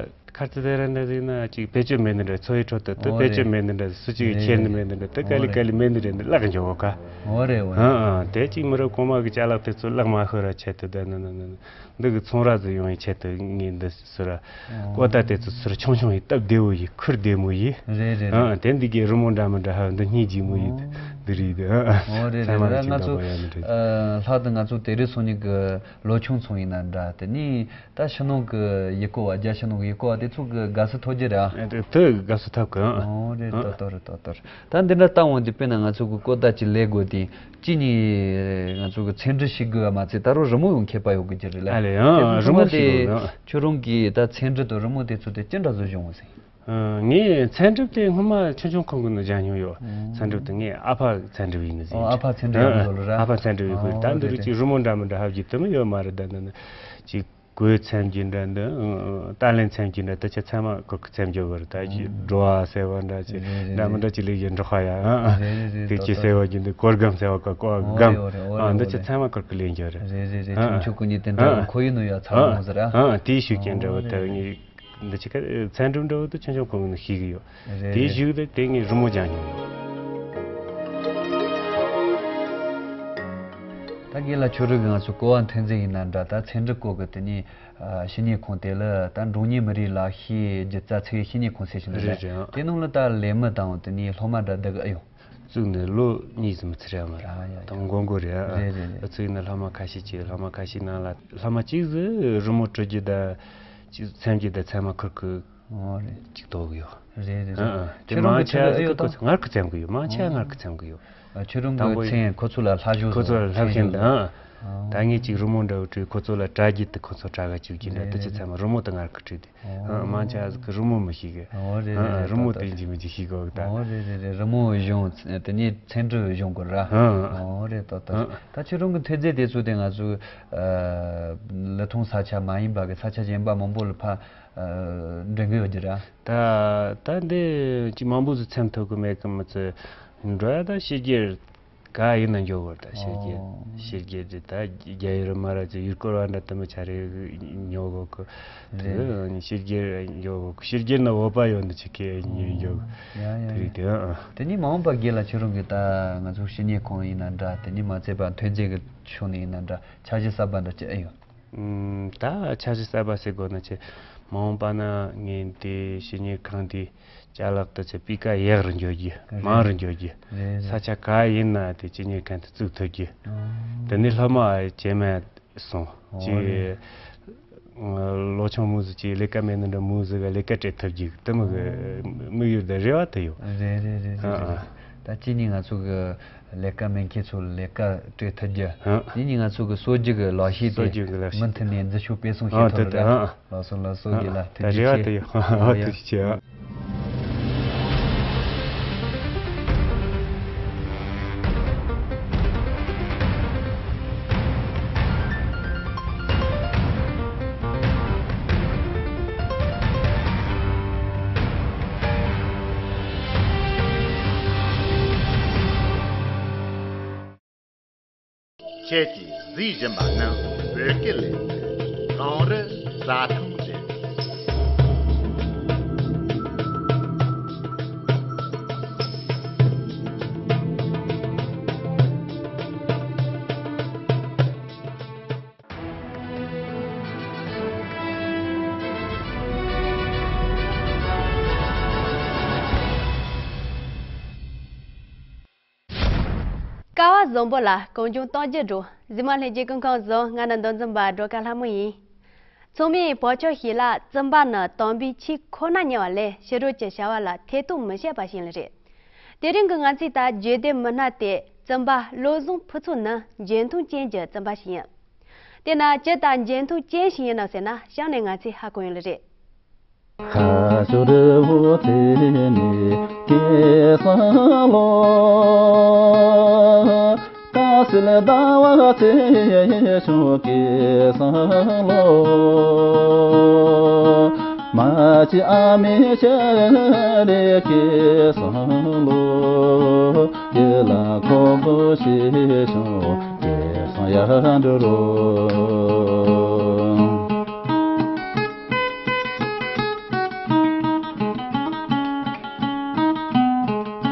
ཁར་ཙི་དེ་ར་འདྲ་ཟིག་ན་ཅིག་བེད་སྤྱོད་མེད་ནི་འདྲ་འཚོ་བའི་ཁྲོད་དུ་དུ་ཨོ་བེད་སྤྱོད་རེད། མེད་ནི་འདྲ་སུ་ཅིག་རེད་ཁྱེར་ནི་རེད། མེད་ནི་འདྲ་དུ་ཀ་ལི་ཀ་ལི་མེད་ནི་རེད་འདི་བརླག་འགྱོ་གོ་ཀ་ཨོ་རེད་ཨོ་ཨ་རེད། ཨ་དེ་ཅིག་མི་རབས་གོང་མ་གི་ཅ་ལག་དེ་ཚོ་བརླག་མ་ཤོར་ར་ཆེད་དུ་ད་ནི་ནི་ནི། འདི་གི་ཚོང་ར་ཟིག་ཡོང་བའི་ཆེད་དུ་ངས་འདི་ཟུར་ཨོ། ཀོ་ཏ་དེ་ཚོ་ཟུར་ཆུང་ཆུང་ཡིན་སྟབས་བདེ་བོ་ཡིན་ཁུར་བདེ་མོ་ཡིན། རེད་རེད་རེད། ཨ་དེ་འདི་གའི་རི་མོ་འདྲ་མི་འདྲ་ཧ་འདི་སྙིང་རྗེ་མོ་ཡིན། ཨོ། འདི་རེད་འདི་ཨ་ཨོ་རེད་ཚང་མ་རེད་རེད། ང་ཚོ་ཨ་ལྷག་ཏུ་ང་ཚོ་དེ་རིང་སང་ཉིན་གི་ལོ་ཆུང་ཚོང་ཡིན་ན་འདྲ་དེ་ནི་ད་ཕྱི་ནང་གི་ཡུལ་སྐོར་བ་རྒྱ་ཕྱི་ནང་གི་ཡུལ་སྐོར་བ་དེ་ཚོ་གི་དགའ་བསུ་ཐོབ་རྒྱུ་རེད་ཨ། ཨ་དེ་དེ་དགའ་བསུ་ཐོབ་གི་ཨ། ཨོ་རེད་ཨ། ཏོ་ཏོ་རེད་ཏོ་ཏོ་རེད། ད་འདི་འདྲ་བཏང་འོང་དུས་དཔེར་ན་ང་ཚོ་གི་ཀོ་ཏ་ཅིག་ལས་དགོས་དུས་གཅིག་ནས་ང་ཚོ་གི་ཚོན་འབྲུ་ཞིག་དགོས་པ་མ་ཚད་ད་རུང་རི་མོ་ཡང་མཁས་པ་ཡོད་དགོས་ཀྱི་རེད་ལ། ཨ་ལས་ཡང་རི་མོ་ཞིག་དགོས་ཡང་། ཁྱོད་རང་གིས་ད་ཚོན་འབྲུ་དང་རི་མོ་དེ་ཚོ་དེ་ཅི་འདྲ་བཟོ་བྱུང་བ་ཟེར། ངས་ཚོན་འབྲུ་དེ་སྔོན་མ་ཆུང་ཆུང་ཁང་གི་ནང་སྦྱངས་མྱོང་ཡོད། ཚོན་འབྲུ་དེ་ངས་ཨ་ཕ་ཚོན་འབྲུ་ཡིན་ནི་ཟེར། ཨ་ཕ་ཚོན་འབྲུ་ཡིན་ནི་ཟེར་ལ་ར། ཨ་ཕ་ཚོན་འབྲུ་ཡིན་ཨོ་ཁུལ་ད་འདི་རེད་རུ་ཅིག་རེད། རི་མོ་འདྲ་མི་འདྲ་ཧ་གི་དུ་མི་ཡོད་མ་རེད་ད་འདི་ནི་ཅིག་གོས་ཚེམ་གྱི་འདྲ་འདི་ཏཱ་ལེན་ཚེམ་གྱི་འདྲ་ཏི་ཆ་ཚང་མ་ཁུར་གི་ཚེམ་རྒྱོ་བར་ད་ཀྱི་འགྲོ་བ་ཟེར་བ་འདྲ་ཅི་འདྲ་མི་འདྲ་ཅི་ལས་ཀྱི་འགྲོ་ཁ་ཡ་ཏི་ཅི་ཟེར་བ་གྱི་འདི་གོར་སྒམ་ཟེར་བ་ཀ་ཀོ་སྒམ་འདི་ཆ་ཚང་མ་ཁུར་གི་ལེན་རྒྱོ་རེད། རེད་རེད་རེད། ཆུང་ཆུང་ཀུ་ཉིད་དེ་འདྲ་ཁོ་ཡིན་ནོ་ཡ་ཚ་བོ་ཟེར་ཨ། དེའི་ཤུགས་ཀྱི་འདྲ་བ་ད་ངས། འདི་ཅི་ཀ་ཚན་སྒྲུབ་འདྲ་བོ་དུ་ཆུང་ཆུང་ཁོང་གི་ཤེས་གི་ཡོད། རེད་དེའི་རེད། གཞུག་ཏུ་དེ་ངས་རི་མོ་སྦྱངས་མྱོང་། ད་རྒན་ལགས་ཁྱོད་རང་གི་ང་ཚོ་ཀོ་བ་འཐེན་རྩེ་ཡིན་ན་འདྲ་ད་ཚན་སྒྲུབ་སྐོར་གི་དེ་ནས་བཤེས་གཉེན་ཁོང་དེ་ལ་ད་འབྲོང་གཉེན་མི་རིགས་ལག་ཤེས་སྒྱུ་རྩལ་ཚད་བཤེས་གཉེན་ཁོང་ཟེར་ཞིག་འདུག་རེད་རེད་རེད། དེ་ནང་ལ་ད་ལས་མི་དང་དེ་ནས་སློབ་མ་འདྲ་བསྡད་གི་ཨེ་ཡོང་། བཙུགས་ནས་ལོ་གཉིས་ཙམ་ཚར་ཡ་མ་རེད། ཡ་ཡ་ད་མགོ་མགོ་རེད་ཨ། རེད་རེད་རེད། ཨ་ཚུགས་ནས་སློབ་མ་ཁ་ཤས་ཀྱིས་སློབ་མ་ཁ་ཤས་ནང་ལ་སློབ་མ་གཅིག་ཟིག་རི་མོ་བྲི་རྒྱུ་ད་གཅིག་ཚེམ་རྒྱུ་ད་ཚད་མ་ཁུར་གི་ཨོ་རེད། གཅིག་ཐོག་གི་ཡོད། རེད་རེད་ཨ་རེད། ཨ་དེ་ཁྱོད་རང་མང་གི་ཆེ་ཆ་ཨེ་ཡོད་ཟིག་ད། ཁོ་ཚོ་ངར་གི་ཚེམ་གི་ཡོད། མང་ཆེ་ཨོ། ངར་གི་ཚེམ་གི་ཡོད། ཨ་ཁྱོད་རང་དང་པོ་གི་ཚེམ་ཁོ་ཚོ་ལ་ལྷ་ཞུགས་ཁོ་ཚོ་ལ་ལྷ་བཞིན་དང་། ཨོ། ད་ངས་ཅིག་རི་མོ་འདྲ་བོ་བྲིས། ཁོ་ཚོ་ལ་གྲ་རྒྱས་དེ་ཁོ་ཚོ་གྲ་ག་ཅིག་གྱིས་འདྲ། རེད་དེ་ཅི་རེད། ཚང་མ་རི་མོ་དེ་ངར་གི་བྲིས་ཏེ། ཨོ། ཨ། མང་ཆེ་བ་ཟིག་གིས་རི་མོ་མི་ཤེས་གི། ཨོ། རེད། ཨ། རེད། རི་མོ་ཏོག་ཏོག་དེ་འཇིག་མི་འཇིག་ཤེས་གི་འོ་ད། ཨོ། རེད་རེད་རེད། རི་མོ་གཞུང་དེ་ནས་ཚན་རིག་གཞུང་གི་ར། ཨ། ཨོ། རེད། ཏོག་ཏོག་ཨ། ད་ཁྱོད་རང་གི་ཐོས་རྩལ་དེ་ཚོ་དེ་ང་ཚོའི་ཨ་ལི་ཐང་ས་ཆ་མ་ཡིན་པ་གི་ས་ཆ་གཞན་པ་མང་པོ་ལ་ཕར་ཨ་འགྲེམས་གི་ཡོད་རྒྱུ་ར། ད་ད་འདི་ཅིག་མང་པོ་ཟིག་འཚེམ་ཐུབ་གི་མེད་གི། མི་ཚེ་འགྲོ་ཡ་ད་ཕྱི་རྒྱལ་ག་ཡིན་ན་འགྱོ་དགོས། ད་ཕྱི་རྒྱལ། ཨོ། ཕྱི་རྒྱལ་དེ་ད་རྒྱ་ཡུལ་མ་ར་ཅིག་ཡུལ་སྐོར་བ་འདྲ་དེ་མོ་ཆ་རེ་ཉོ་དགོས་གི། དེ་རེད། ཕྱི་རྒྱལ་ཉོ་དགོས་གི། ཕྱི་རྒྱལ་ན་བོད་པ་ཡོད་ནི་ཅིག་གི་ཉོ་འགྱོ་གི། ཡ་ཡ་དེ་རིགས་ཡ། དེ། ཨ། དེ་ནས་མ་འོངས་པ་དགེ་ལ་ཁྱོད་རང་གི་ད་ང་ཚོ་བཤེས་གཉེན་ཁང་ཡིན་ན་འདྲ། དེ་ནས་མ་ཚད་པ་ཐོས་རྩལ་གི་ཕྱོགས་ནས་ཡིན་ན་འདྲ། འཆར་གཞི་གསར་པ་འདྲ་ཅི་ཨེ་ཡོད། ཨུམ། ད་འཆར་གཞི་གསར་པ་ཟེར་དགོས་ན་ཆེ། མ་འོངས་པ་ན་ངས་འདི་བཤེས་གཉེན་ཁང་འདི་ཅ་ལག་ཏུ་ཆེ་སྤུས་ཀ་ཡག་རུ་འགྱོ་རྒྱུ། རེད། མང་རུ་འགྱོ་རྒྱུ། རེད་རེད། ས་ཆ་ག་ཡིན་ན་དེ་བཤེས་གཉེན་ཁང་དུ་བཙུགས་ཐུབ་རྒྱུ། ཨོ། དེ་ནས་སློབ་མ་རྗེས་མ་སོང་ཨོ་ཅིག་རེད། ལོ་ཆུང་མོ་ཟིག་ཅིག་ལས་ཀ་མེད་ན་འདྲ་མོ་ཟིག་ག་ལས་ཀ་སྤྲད་ཐུབ་རྒྱུ་དེ་མོ་གི་ཨོ། དམིགས་ཡུལ་དང་རེ་བ་དེ་ཡོད། རེད་རེད་རེད་རེད་ཨ་རེད། ཨ། ད་གཅིག་ནི་ང་ཚོ་གི་ལས་ཀ་མེད་མཁན་ཚོ་ལ་ལས་ཀ་སྤྲད་ཐུབ་རྒྱུ། ཨ། དེ་ནི་ང་ཚོ་གི་སྲོལ་རྒྱུན་གི་ལག་ཤེས་སྲོལ་རྒྱུན་གི་ལག་ཤེས་དེ་མུ་མཐུད་ནས་འཛིན་སྐྱོང་སྤེལ་གསུམ་ཨ་བྱེད་ཐུབ་དེ་ལ་རེད། ཨ། ལགས་སོ་ལགས་སོ། ཨ། དགེ་ལགས་ཨ། ཐུགས་རྗེ་ཆེ། ད་རེ་བ་དེ་ཡོད། ཨ། ཨ། ཐུགས་རྗེ་ཆེ། ཨ། ཁྱེད་ཀྱིས་གཟིགས་བཞིན་པ་ནི་བོད་སྐད་ལས་ཀང་རི་རྩྭ་ཐང་རེད། ཀ་བ་བཟང་པོ་ལ་གངས་ལྗོངས་སྟོབས་རྒྱས་འགྲོ། གཟིགས་མོ་ལྷན་རྒྱས་སྐུ་ཁམས་བཟང་། ང་ནི་མདོ་འཛིན་པ་སྒྲོལ་དཀར་ལྷ་མོ་ཡིན། ཚང་མས་བག་ཆགས་ཤིག་ལ་བཙུན་པ་ནི་དམ་པའི་ཆོས་ཁོ་ན་ཉར་བ་ལས་ཕྱི་རོལ་གྱི་བྱ་བ་ལ་ཐེ་གཏོགས་མི་བྱེད་པ་ཞིག་ལ་རེད། དེ་རིང་གི་ང་ཚོས་ད་བརྗོད་བདེ་མི་སྣ་སྟེ་བཙུན་པ་བློ་བཟང་ཕུན་ཚོགས་ནི་འཇོན་ཐང་ཅན་གྱི་བཙུན་པ་ཞིག་ཡིན། དེས་ན་ཇི་ལྟར་འཇོན་ཐང་ཅན་ཞིག་ཡིན་ནམ་ཟེར་ན་གཤམ་ནས་ང་ཚོས་ཧ་གོ་ཡོང་ལེ་རེད། ཁ་ཕྱོགས་རི་བོ་ཚེ་ནས་སྐྱེས་སང་ལོ། ཀ་སེ་ལ་ཟླ་བ་ཚེས་བྱོན་སྐྱེས་སང་ལོ། མ་གཅིག་ཨ་མའི་ཤ་རེ་སྐྱེས་སང་ལོ། ཡིད་ལ་ཁོག་པོ་ཞེས་བྱུང་སྐྱེས་སང་ཡར་འགྲོ་རོགས།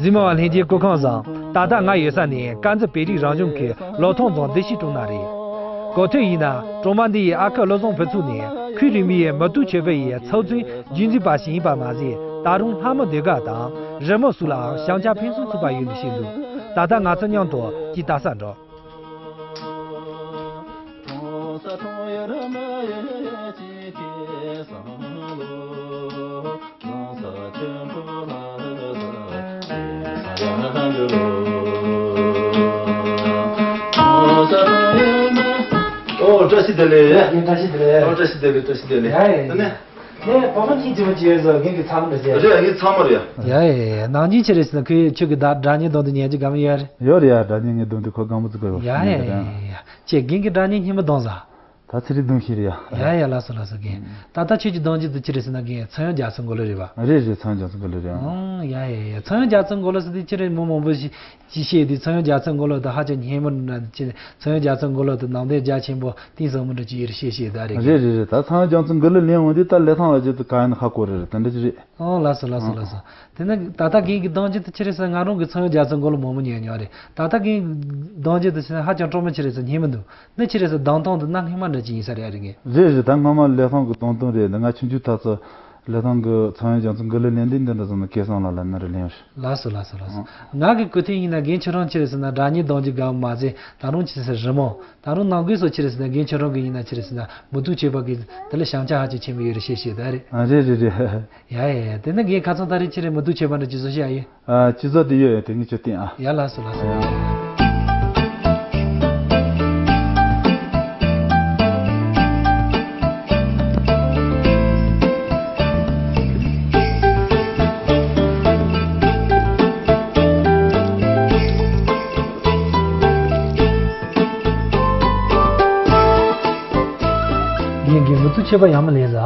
གཟིགས་མོ་བ་ལྷན་རྒྱས་སྐུ་ཁམས་བཟང་། ད་ལྟ་ང་ཡོད་ས་ནས་དཀར་མཛེས་བོད་རིགས་རང་སྐྱོང་ཁུལ་ལོ་ཐོག་རྫོང་བདེ་སྐྱིད་གྲོང་ན་རེད། གོ་ཐོས་ཡིན་ན་གྲོང་པ་འདི་ཡི་ཨ་ཁུ་བློ་བཟང་ཕུན་ཚོགས་ནི་ཁུལ་རིས་མེད་ཡི་མི་ཐོག་ཆོས་པ་ཡི་ཚོགས་གཙོའི་རྒྱུན་འཛིན་པ་ཞིག་ཡིན་པ་མ་ཟད། ད་རུང་ལྷ་མོ་ཟློས་གར་དང་རི་མོ་སོགས་ལའང་ཞན་ཆ་ཕུན་སུམ་ཚོགས་པ་ཡོད་འདུག་ཤེས་འདུག་ད་ལྟ་ང་ཚོ་མཉམ་དུ་ཅིག་ལྟ་ས་འགྲོ། ཨོ། བཀྲ་ཤིས་བདེ་ལེགས། ཡ། བཀྲ་ཤིས་བདེ་ལེགས། ཨོ། བཀྲ་ཤིས་བདེ་ལེགས། བཀྲ་ཤིས་བདེ་ལེགས། བཀྲ་ཤིས་བདེ་ལེགས། ཡ་ཡ། ཨ་ནི། ངས་བུ་མོ་གཉིས་ཅིག་བྱས་ཟོ་རྒན་གྱི་ཚང་མ་རེད། རེད། ངས་ཚང་མ་རེད། ཡ་ཡ་ཡ་ཡ། ནང་ཉིན་ཆི་རེད་ཟེར་ན་ཁོས་ཁྱོད་ཀྱི་ད་སྒྲ་སྙན་གཏོང་དུས་ཉན་རྒྱུ་དགའ་མོ་ཡོད་རེད། ཡོད་རེད་ཡ། སྒྲ་སྙན་ངས་གཏོང་དུས་ཁོ་དགའ་མོ་བྱེད་ཀྱི་ཡོད། ཡ་ཡ་ཡ་ཡ། ཁྱེད་རྒན་གྱི་སྒྲ་སྙན་སྙན་མོ་གཏོང་ཟ། ད་ཚེ་རིང་གཏོང་ཤེས་རེད་ཡ། ཡ་ཡ། ལགས་སོ་ལགས་སོ་རྒན། ད་ལྟ་ཁྱོད་ཀྱི་གཏོང་རྒྱུ་དེ་ཆི་རེད་ཟེར་ན་རྒན། ཚངས་དབྱངས་རྒྱ་མཚོའི་མགོ་ལོག་རེད་པ། རེད་རེད། ཚངས་དབྱངས་རྒྱ་མཚོའི་མགོ་ལོག་རེད། ཨང་། ཡ་ཡ་ཡ། ཚངས་དབྱངས་རྒྱ་མཚོའི་མགོ་ལོག་ཟེར་དུས་ཁྱེད་རང་མི་མང་པོ་ཞིག་ཅིག་བཤད་དུས་ཚངས་དབྱངས་རྒྱ་མཚོའི་མགོ་ལོག་དང་ཧ་ཅང་སྙན་མོ་འདྲ་ཅིག་ཚངས་དབྱངས་རྒྱ་མཚོའི་མགོ་ལོག་དང་ནང་བསྟན་རྒྱ་ཆེན་པོ་གཏིང་ཟབ་མོ་འདྲ་ཅིག་ཡོད་རེད་བཤད་བཤད་ད་རེད། རེད་རེད་རེད། ད་ཚངས་དབྱངས་རྒྱ་མཚོའི་མགོ་ལོག་ལེན་འོང་དུས་ད་ལས་ཐང་ལ་ཅིག་ཏུ་ག་ཡིན་ཧ་གོ་རེད་རེད། དེ་འདྲ་ཅིག་རེད། ཨོ། ལགས་སོ་ལགས་སོ་ལགས་སོ། དེ་ནི་ད་ལྟ་རྒན་གྱི་གཏོང་རྒྱུ་དེ་ཆི་རེད་ཟེར་ན་ང་རང་གི་ཚངས་དབྱངས་རྒྱ་མཚོའི་མགོ་ལོག་མང་པོ་ཉན་མྱོང་རེད། ད་ལྟ་རྒན་གཏོང་རྒྱུ་དེ་ཆི་ཟེར་ན་ཧ་ཅང་སྤྲོ་མོ་ཆི་རེད་ཟེར་སྙན་མོ་འདུག་ནི་ཆི་རེད་ཟེར་གདངས་སྟངས་དེ་གནའ་སྔ་མ་འདྲ་ཅིག་ཡིན་ས་རེད་ཨ་རེད་ངས། རེད་རེད། ད་སྔ་མ་ལས་ཐང་གི་གདངས་སྟངས་རེད། འདི་ང་ཆུང་ཆུང་ཐག་ཚོ། ལི་ཐང་གི་ཚངས་དབྱངས་རྒྱ་མཚོ་གི་ལི་ལེན་འདི་འདི་འདྲ་ཟེར་ན་སྐལ་བཟང་ལགས་ལ་ནི་རེ་ལེན་ཡོད། ལགས་སོ་ལགས་སོ་ལགས་སོ། ང་གི་གོ་ཐོས་ཡིན་ན་རྒན་ཁྱོད་རང་ཅི་རེད་ཟེར་ན་སྒྲ་སྙན་གདངས་རྒྱུ་དགའ་བོ་མ་ཟད་ད་རུང་ཅི་ཟེར་རི་མོ་ད་རུང་ནང་དགོས་སོ་ཅི་རེད་ཟེར་ན་རྒན་ཁྱོད་རང་གི་ཡིན་ན་ཅི་རེད་ཟེར་ན་མུ་ཏུ་ཆོས་པ་གི་དེ་ལ་བྱང་ཆ་ཧ་ཅང་ཆེན་པོ་ཡོད་རེད་ཤེས་ཤེས་ད་རེད། ཨ་རེད་རེད་རེད། ཡ་ཡ་ཡ་དེ་ནི་རྒན་ཁ་སང་ད་རེས་ཅི་རེད་མུ་ཏུ་ཆོས་པ་འདྲ་ཅི་བཟོ་བྱ་ཡོད། ཨ་ཅི་བཟོ་དེ་ཡོད་ཡོད་དེ་ངས་ཁྱོད་བསྟན་ཨ། ཡ་ལགས་སོ་ལགས་སོ། རྒན་རྒན་མུ་ཏུ་ཆོས་པ་ཡག་མོ་ལེན་ཟ།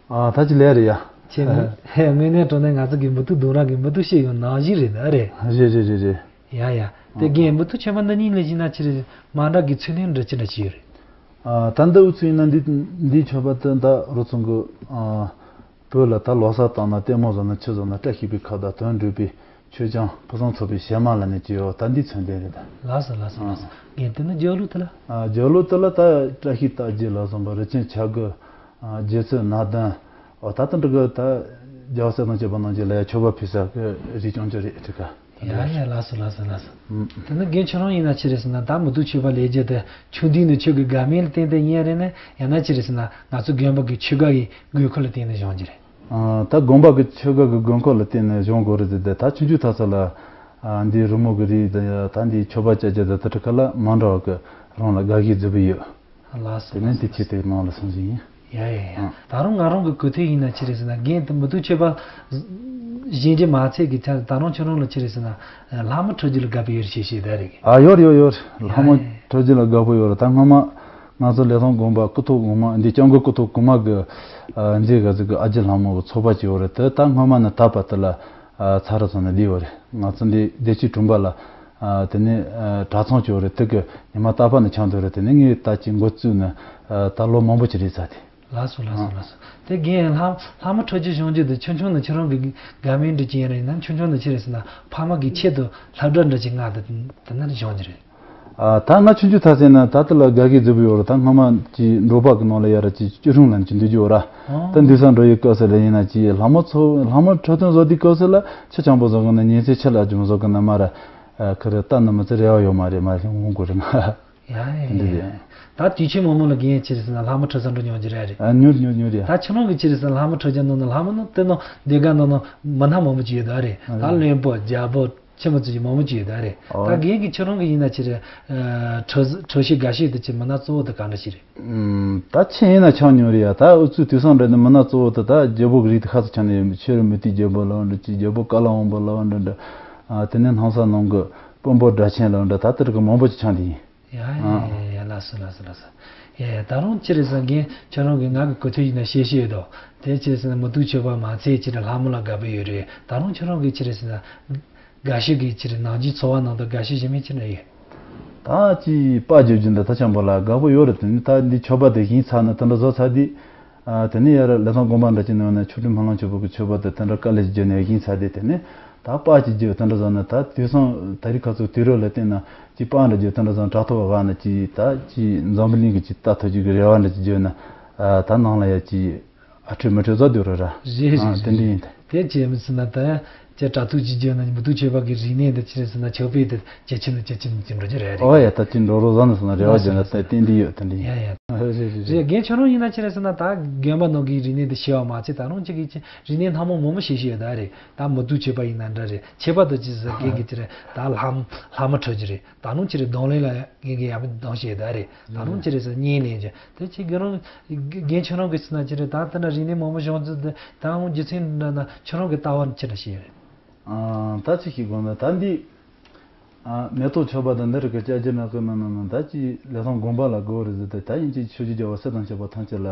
ཨ་ད་ཅི་ལས་རེད་ཡ། ཁྱེད་ནི་ཧེ་དངོས་གནས་དྲང་གནས་ང་ཚོ་གི་མུ་ཏུ་རྡུང་ར་གི་མུ་ཏུ་ཤེས་ཡོང་ནང་བཞིན་རེད་ད་རེད། རེད་རེད་རེད་རེད། ཡ་ཡ། དེ་རྒན་མུ་ཏུ་ཆོས་པ་འདི་གཉིས་ལས་བྱས་ན་ཅི་རེད་མ་འདྲ་གི་ཚུལ་ལེན་འདྲ་ཅི་འདྲ་ཅི་ཡོད་རེད། ཨ་ད་འདི་འུ་ཚོ་ཡིན་ན་འདི་འདིའི་ཆོས་པ་དེ་ད་རུ་ཚོང་གི་ཨ་བོད་ལ་ད་ལོ་གསར་བཏང་ན་ལྟད་མོ་བཟོ་ན་ཆུ་བཟོ་ན་བཀྲ་ཤིས་པའི་ཁ་དང་དོན་འགྲུབ་པའི་ཆོས་ཀྱང་ཕུན་སུམ་ཚོགས་པའི་གཞས་མ་ལ་ནི་ཅི་ཡོད་ད་འདི་མཚོན་དོན་རེད་ད། ལགས་སོ་ལགས་སོ་ལགས་སོ། རྒན་དེ་ནི་རྒྱབ་ལོགས་དེ་ལ། ཨ་རྒྱབ་ལོགས་དེ་ལ་ད་བཀྲ་ཤིས་རྟགས་བརྒྱད་ལ་སོགས་པ་རི་ཆེན་བྱ་རྒོད། རྗེ་བཙུན་སྣ་བདུན། འོ་ད་ལྟ་འདི་ག་ད་རྒྱལ་བ་སྲས་དང་བཅས་པ་རྣམས་ཀྱི་ལ་ཡ་མཆོད་པ་ཕུལ་ས་གི་རིགས་ཀྱང་ཅི་རེད་དྲི་ཀ་ཡ་ཡ་ལགས་སོ་ལགས་སོ་ལགས་སོ། དེ་ནི་རྒན་ཁྱོད་རང་ཡིན་ན་ཅི་རེད་ཟེར་ན་ད་མུ་ཏུ་ཆོས་པ་ལས་རྒྱུ་དེ་ཆུང་དུས་ནས་ཆོས་ཀྱི་དགའ་མོས་ལ་བརྟེན་ཏེ་ཡིན་རེད་ན་ཡང་ན་ཅི་རེད་ཟེར་ན་ང་ཚོ་དགོན་པ་གི་ཆོས་སྒར་གྱི་དགོས་མཁོ་ལ་བརྟེན་ནས་བྱུང་རྒྱུ་རེད། ད་དགོན་པ་གི་ཆོས་སྒར་གྱི་དགོས་མཁོ་ལ་བརྟེན་ནས་བྱུང་དགོས་རེད་ཟེར་ཏེ་ད་ཆུང་ཆུང་ཐག་ཚ་ལ་འདིའི་རི་མོ་གི་རིགས་དང་ད་འདིའི་མཆོད་པ་བྱ་རྒྱུ་དང་དེ་ཁ་ལ་མ་འདྲ་བ་གི་རང་ལ་དགའ་ཞིག་རྫི་བོ་ཡོད། ལགས་སོ། དེ་ནས་དེ་ཆེད་དུ་ནང་ལ་སོང་ཞིག་ཡིན། ཡ་ཡ་ཡ། ད་རུང་ང་རང་གི་གོ་ཐོས་ཡིན་ན་ཅི་རེད་ཟེར་ན་རྒན་དེ་མུ་ཏུ་ཆོས་པ་གཞན་གྱི་མ་ཚད་ཀྱི་ཆ་ད་རུང་ཁྱོད་རང་ལ་ཅི་རེད་ཟེར་ན་ལྷ་མོ་འཁྲབ་རྒྱུ་ལ་དགའ་པོ་ཡོད་ཤེས་ཤེས་ད་རེད། ཨ་ཡོད་ཡོད་ཡོད། ལྷ་མོ་འཁྲབ་རྒྱུ་ལ་དགའ་པོ་ཡོད་རེད་ད་སྔོན་མ་ང་ཚོ་ལི་ཐང་དགོན་པ་སྐུ་ཐོག་གོང་མ་འདི་སྐྱབས་མགོན་སྐུ་ཐོག་གོང་མ་གི་མཛད་ག་ཟིག་གི་ཨ་རྒྱུ་ལྷ་མོ་གི་ཚོགས་པ་ཅིག་ཡོད་རེད་དེ་ད་སྔོན་མ་ནས་ད་བར་དུ་ལ་ཚར་རེ་སོང་ནས་བསྡད་ཡོད་རེད་ང་ཚོ་འདི་བདེ་སྐྱིད་གྲོང་པ་ལ་དེ་ནས་གྲྭ་ཚང་ཅིག་ཡོད་རེད་དེ་གི་ཉི་མ་རྟག་པར་ནས་འཆམ་འདུག་རེད་དེ་ནས་ངས་ད་ཅིག་འགོ་བཙུགས་ནས་ད་ལོ་མང་པོ་ཅིག་རེད་ཚར་དེ། ལགས་སོ་ལགས་སོ་ལགས་སོ། དེ་རྒན་ལྷ་ལྷ་མོ་འཁྲབ་རྒྱུ་བྱུང་རྒྱུ་དེ་ཆུང་ཆུང་ནས་ཁྱེད་རང་གི་དགའ་མོས་འདྲ་ཅིག་ཡིན་རེད་ན་ཆུང་ཆུང་ནས་ཅི་རེད་ཟེར་ན་ཕ་མ་གིས་ཆེད་དུ་སློབ་གྲྭ་འདྲ་ཅིག་མངགས་ཏེ་དེ་ནས་བྱུང་རྒྱུ་རེད། ཨ་ད་ང་ཆུང་ཆུང་ཐག་ཚད་ན་ད་ལྟ་ལ་དགའ་གི་རྫི་བོ་ཡོད་ར་ད་སྔ་མ་ཅིག་འབྲོག་པ་གི་ནང་ལ་ཡ་ར་ཅིག་སྐྱིད་སྲུང་ལ་ཅིག་འདུག་རྒྱུ་ཡོད་ར་ད་འདུག་ས་འགྲོ་ཡི་སྐབས་སུ་ལ་ཡིན་ན་ཅིག་ལྷ་མོ་ཚོ་ལྷ་མོ་འཁྲབ་སྟོན་བཟོ་དུས་སྐབས་སུ་ལ་ཁྱི་སྤྱང་པོ་བཟོ་གི་ན་ཉིན་མཚན་ཁྱི་ལ་ཅུང་བཟོ་གི་ན་མ་ར་ཁི་རི་ལྟ་ན་མི་ཚེ་རེ་བ་ཡོད་མ་རེད་མ་རེད་འོང་དགོས་རེད་ང་། ཡ་ཡ་འདི་ཡ་རེད། ད་དུས་ཆེན་མང་མང་ལ་རྒན་ཅི་རེད་ཟེར་ན་ལྷ་མོ་འཁྲབ་ས་འགྲོ་མྱོང་གི་རེད་རེད། ཨ་ཉོར་ཉོར་ཉོར་ཡ། ད་ཁྱེད་རང་གི་ཅི་རེད་ཟེར་ན་ལྷ་མོ་འཁྲབ་རྒྱུ་ནང་ན་ལྷ་མོ་ནང་དེ་ནང་སྡེ་སྒང་ནང་ན་མི་སྣ་མང་པོ་ཅིག་ཡོད་ད་རེད། ཨ་ད་བློན་པོ་རྒྱལ་པོ་ཆེན་མོ་ཚོ་ཅིག་མང་པོ་ཅིག་ཡོད་ད་རེད། ཨོ། ད་རྒན་གྱི་ཁྱེད་རང་གི་ཡིན་ན་ཅི་རེད། འཁྲབ་འཁྲབ་གཞས་དགའ་ཤོས་དེ་ཅི་མི་སྣ་གཙོ་བོ་དེ་ག་འདྲ་ཞིག་རེད། ཨུམ། ད་ཆེ་ཡིན་ན་ཆགས་མྱོང་རེད་ཡ། ད་ཨུ་ཚོའི་དུས་སང་འདྲ་ནི་མི་སྣ་གཙོ་བོ་དེ་ད་རྒྱལ་པོ་གི་རིགས་དེ་ཁ་ཚ་ཆགས་ནས་ཡོད་མི་ཆོས་རིན་མུ་ཏིག་རྒྱལ་པོ་ལབ་འདྲ་ཅིག་རྒྱལ་པོ་ཀ་ལ་དབང་པོ་ལབ་འདྲ་འདྲ། ཨ་དེ་ནས་སྣང་ས་ནང་གི་དཔོན་པོ་སྒྲ་ཆེན་ལབ་འདྲ་ད་དེ་རིགས་མང་པོ་ཅིག་ཆགས་འདི་ཡིན། ཡ་ཡ་ཡ་ཡ་ལགས་སོ་ལགས་སོ་ལགས་སོ། ཡ་ཡ་ད་རུང་ཅི་རེད་ཟེར་ན་རྒན་ཁྱོད་རང་གི་ང་གི་གོ་ཐོས་ཡིན་ན་ཤེས་ཤེས་ཡོད་དོ། དེ་ཅི་རེད་ཟེར་ན་མུ་ཏུ་ཆོས་པ་མ་ཚད་ཅི་རེད་ལྷ་མོ་ལ་དགའ་པོ་ཡོད་རེད། ད་རུང་ཁྱོད་རང་གི་ཅི་རེད་ཟེར་ན་དགའ་ཤོས་ཀྱི་ཅི་རེད་ནང་ཆོས་འཚོ་བ་ནང་དུ་དགའ་ཤོས་གཞན་མི་ཅི་འདྲ་ཡོད། ད་ཅི་པ་རྒྱབ་རྒྱུ་འདི་ད་ཆང་པོ་ལ་དགའ་པོ་ཡོད་རེད་དེ་ནི་ད་འདི་ཆོས་པ་དེ་ཡིན་ཚར་ན་དེ་འདྲ་བཟོ་ཚར་དུས། ཨ་དེ་ནས་ཡར་ལི་ཐང་དགོན་པ་འདྲ་ཅིག་ནང་ནས་ཆོས་སྒྲོན་སྨོན་ལམ་ཆོས་པ་གི་ཆོས་པ་དེ་དེ་འདྲ་དཀའ་ལས་ཅིག་བརྒྱབ་ནས་ཡིན་ཚར་དེ་དེ་ནས་ད་པར་ཅིག་བརྒྱབ་དེ་འདྲ་བཟོ་ནས་ད་དུས་སང་ད་རིང་ཁ་ཚུགས་དུས་རབས་ལ་བརྟེན་ན་ཅིག་པར་འདྲ་བརྒྱབ་དེ་འདྲ་བཟོ་དྲ་ཐོག་བར་ནས་ཅིག་ད་ཅིག་འཛམ་བུ་གླིང་གི་ཅིག་ལྟ་ཐུབ་རྒྱུ་གི་རེ་བ་འདྲ་ཅིག་བརྒྱབ་ན་ཨ་ད་ནང་ལ་ཡ་ཅིག་ཨ་འཕྲོད་མི་འཕྲོད་བཟོ་སྡོད་རོགས་ར། རེད་རེད་ཨ་དེ་འདྲ་ཡིན་ད། དེ་བྱས་མི་སྲིད་ན་ད་ཡ་ཅིག་དྲ་ཐོག་ཅིག་བརྒྱབ་ན་མུ་ཏུ་ཆོས་པ་གི་རིག་གནས་འདི་ཅི་རེད་ཟེར་ན་ཆོས་པའི་འདི་ཇེ་ཆེ་ནས་ཇེ་ཆེ་ནས་ཅིག་འགྲོ་རྒྱུ་རེད་རེད། ཨོ་ཡ་ད་ཅིག་འགྲོ་རོགས་བཟོ་ནས་སོང་ན་རེ་བ་བརྒྱབ་ན་ད་བསྟན་འདི་ཡོད་དེ་འདྲ་ཡིན། ཡ་ཡ། རེད་རེད་རེད། རེད་རྒན་ཁྱོད་རང་ཡིན་ན་ཅི་རེད་ཟེར་ན་ད་དགོན་པ་ནང་གི་རིག་གནས་འདི་ཤེས་པ་མ་ཚད་ད་རུང་ཅིག་གིས་ཅིག་རིག་གནས་སྣ་མང་མང་པོ་ཤེས་ཤེས་ཡོད་ད་རེད། ད་མུ་ཏུ་ཆོས་པ་ཡིན་ན་འདྲ་རེད། ཁྱད་པར་དུ་ཅི་ཟེར་རྒན་གྱིས་ཅི་རེད་ད་ལྷ་མོ་ལྷ་མོ་འཁྲབ་རྒྱུ་རེད། ད་རུང་ཅི་རེད་རྡུང་ལེན་ལ་རྒན་གྱིས་ཡག་པོ་རྡུང་ཤེས་ད་རེད། ད་རུང་ཅི་རེད་ཟེར་བརྙན་ལེན་རྒྱུ་དེ་ཅིག་རྒན་རང་རྒན་ཁྱོད་རང་གིས་ཟེར་ན་ཅི་རེད་ད་ལྟ་ན་རིག་གནས་མང་པོ་བྱུང་ཚུལ་དེ་ད་རུང་རྒྱུ་མཚན་འདྲ་ན་ཁྱོད་རང་གི་ལྟ་བ་ཅི་འདྲ་ཞིག་ཡོད་རེད། ཨ་ད་ཅི་ཞིག་དགོངས་ན་ད་འདི། ཨ་མེ་ཏོག་མཆོད་པ་དང་འདི་རིགས་ཀྱི་ལྕགས་ཀྱི་ནགས་ཀྱི་ནང་ན་ད་ཅི་ལི་ཐང་དགོན་པ་ལ་དགོས་རེད་ཟེར་ཏེ་ད་ཡིན་གཅིག་ཆོས་ཀྱི་རྒྱལ་བ་སྲས་དང་བཅས་པ་ཐམས་ཅད་ལ་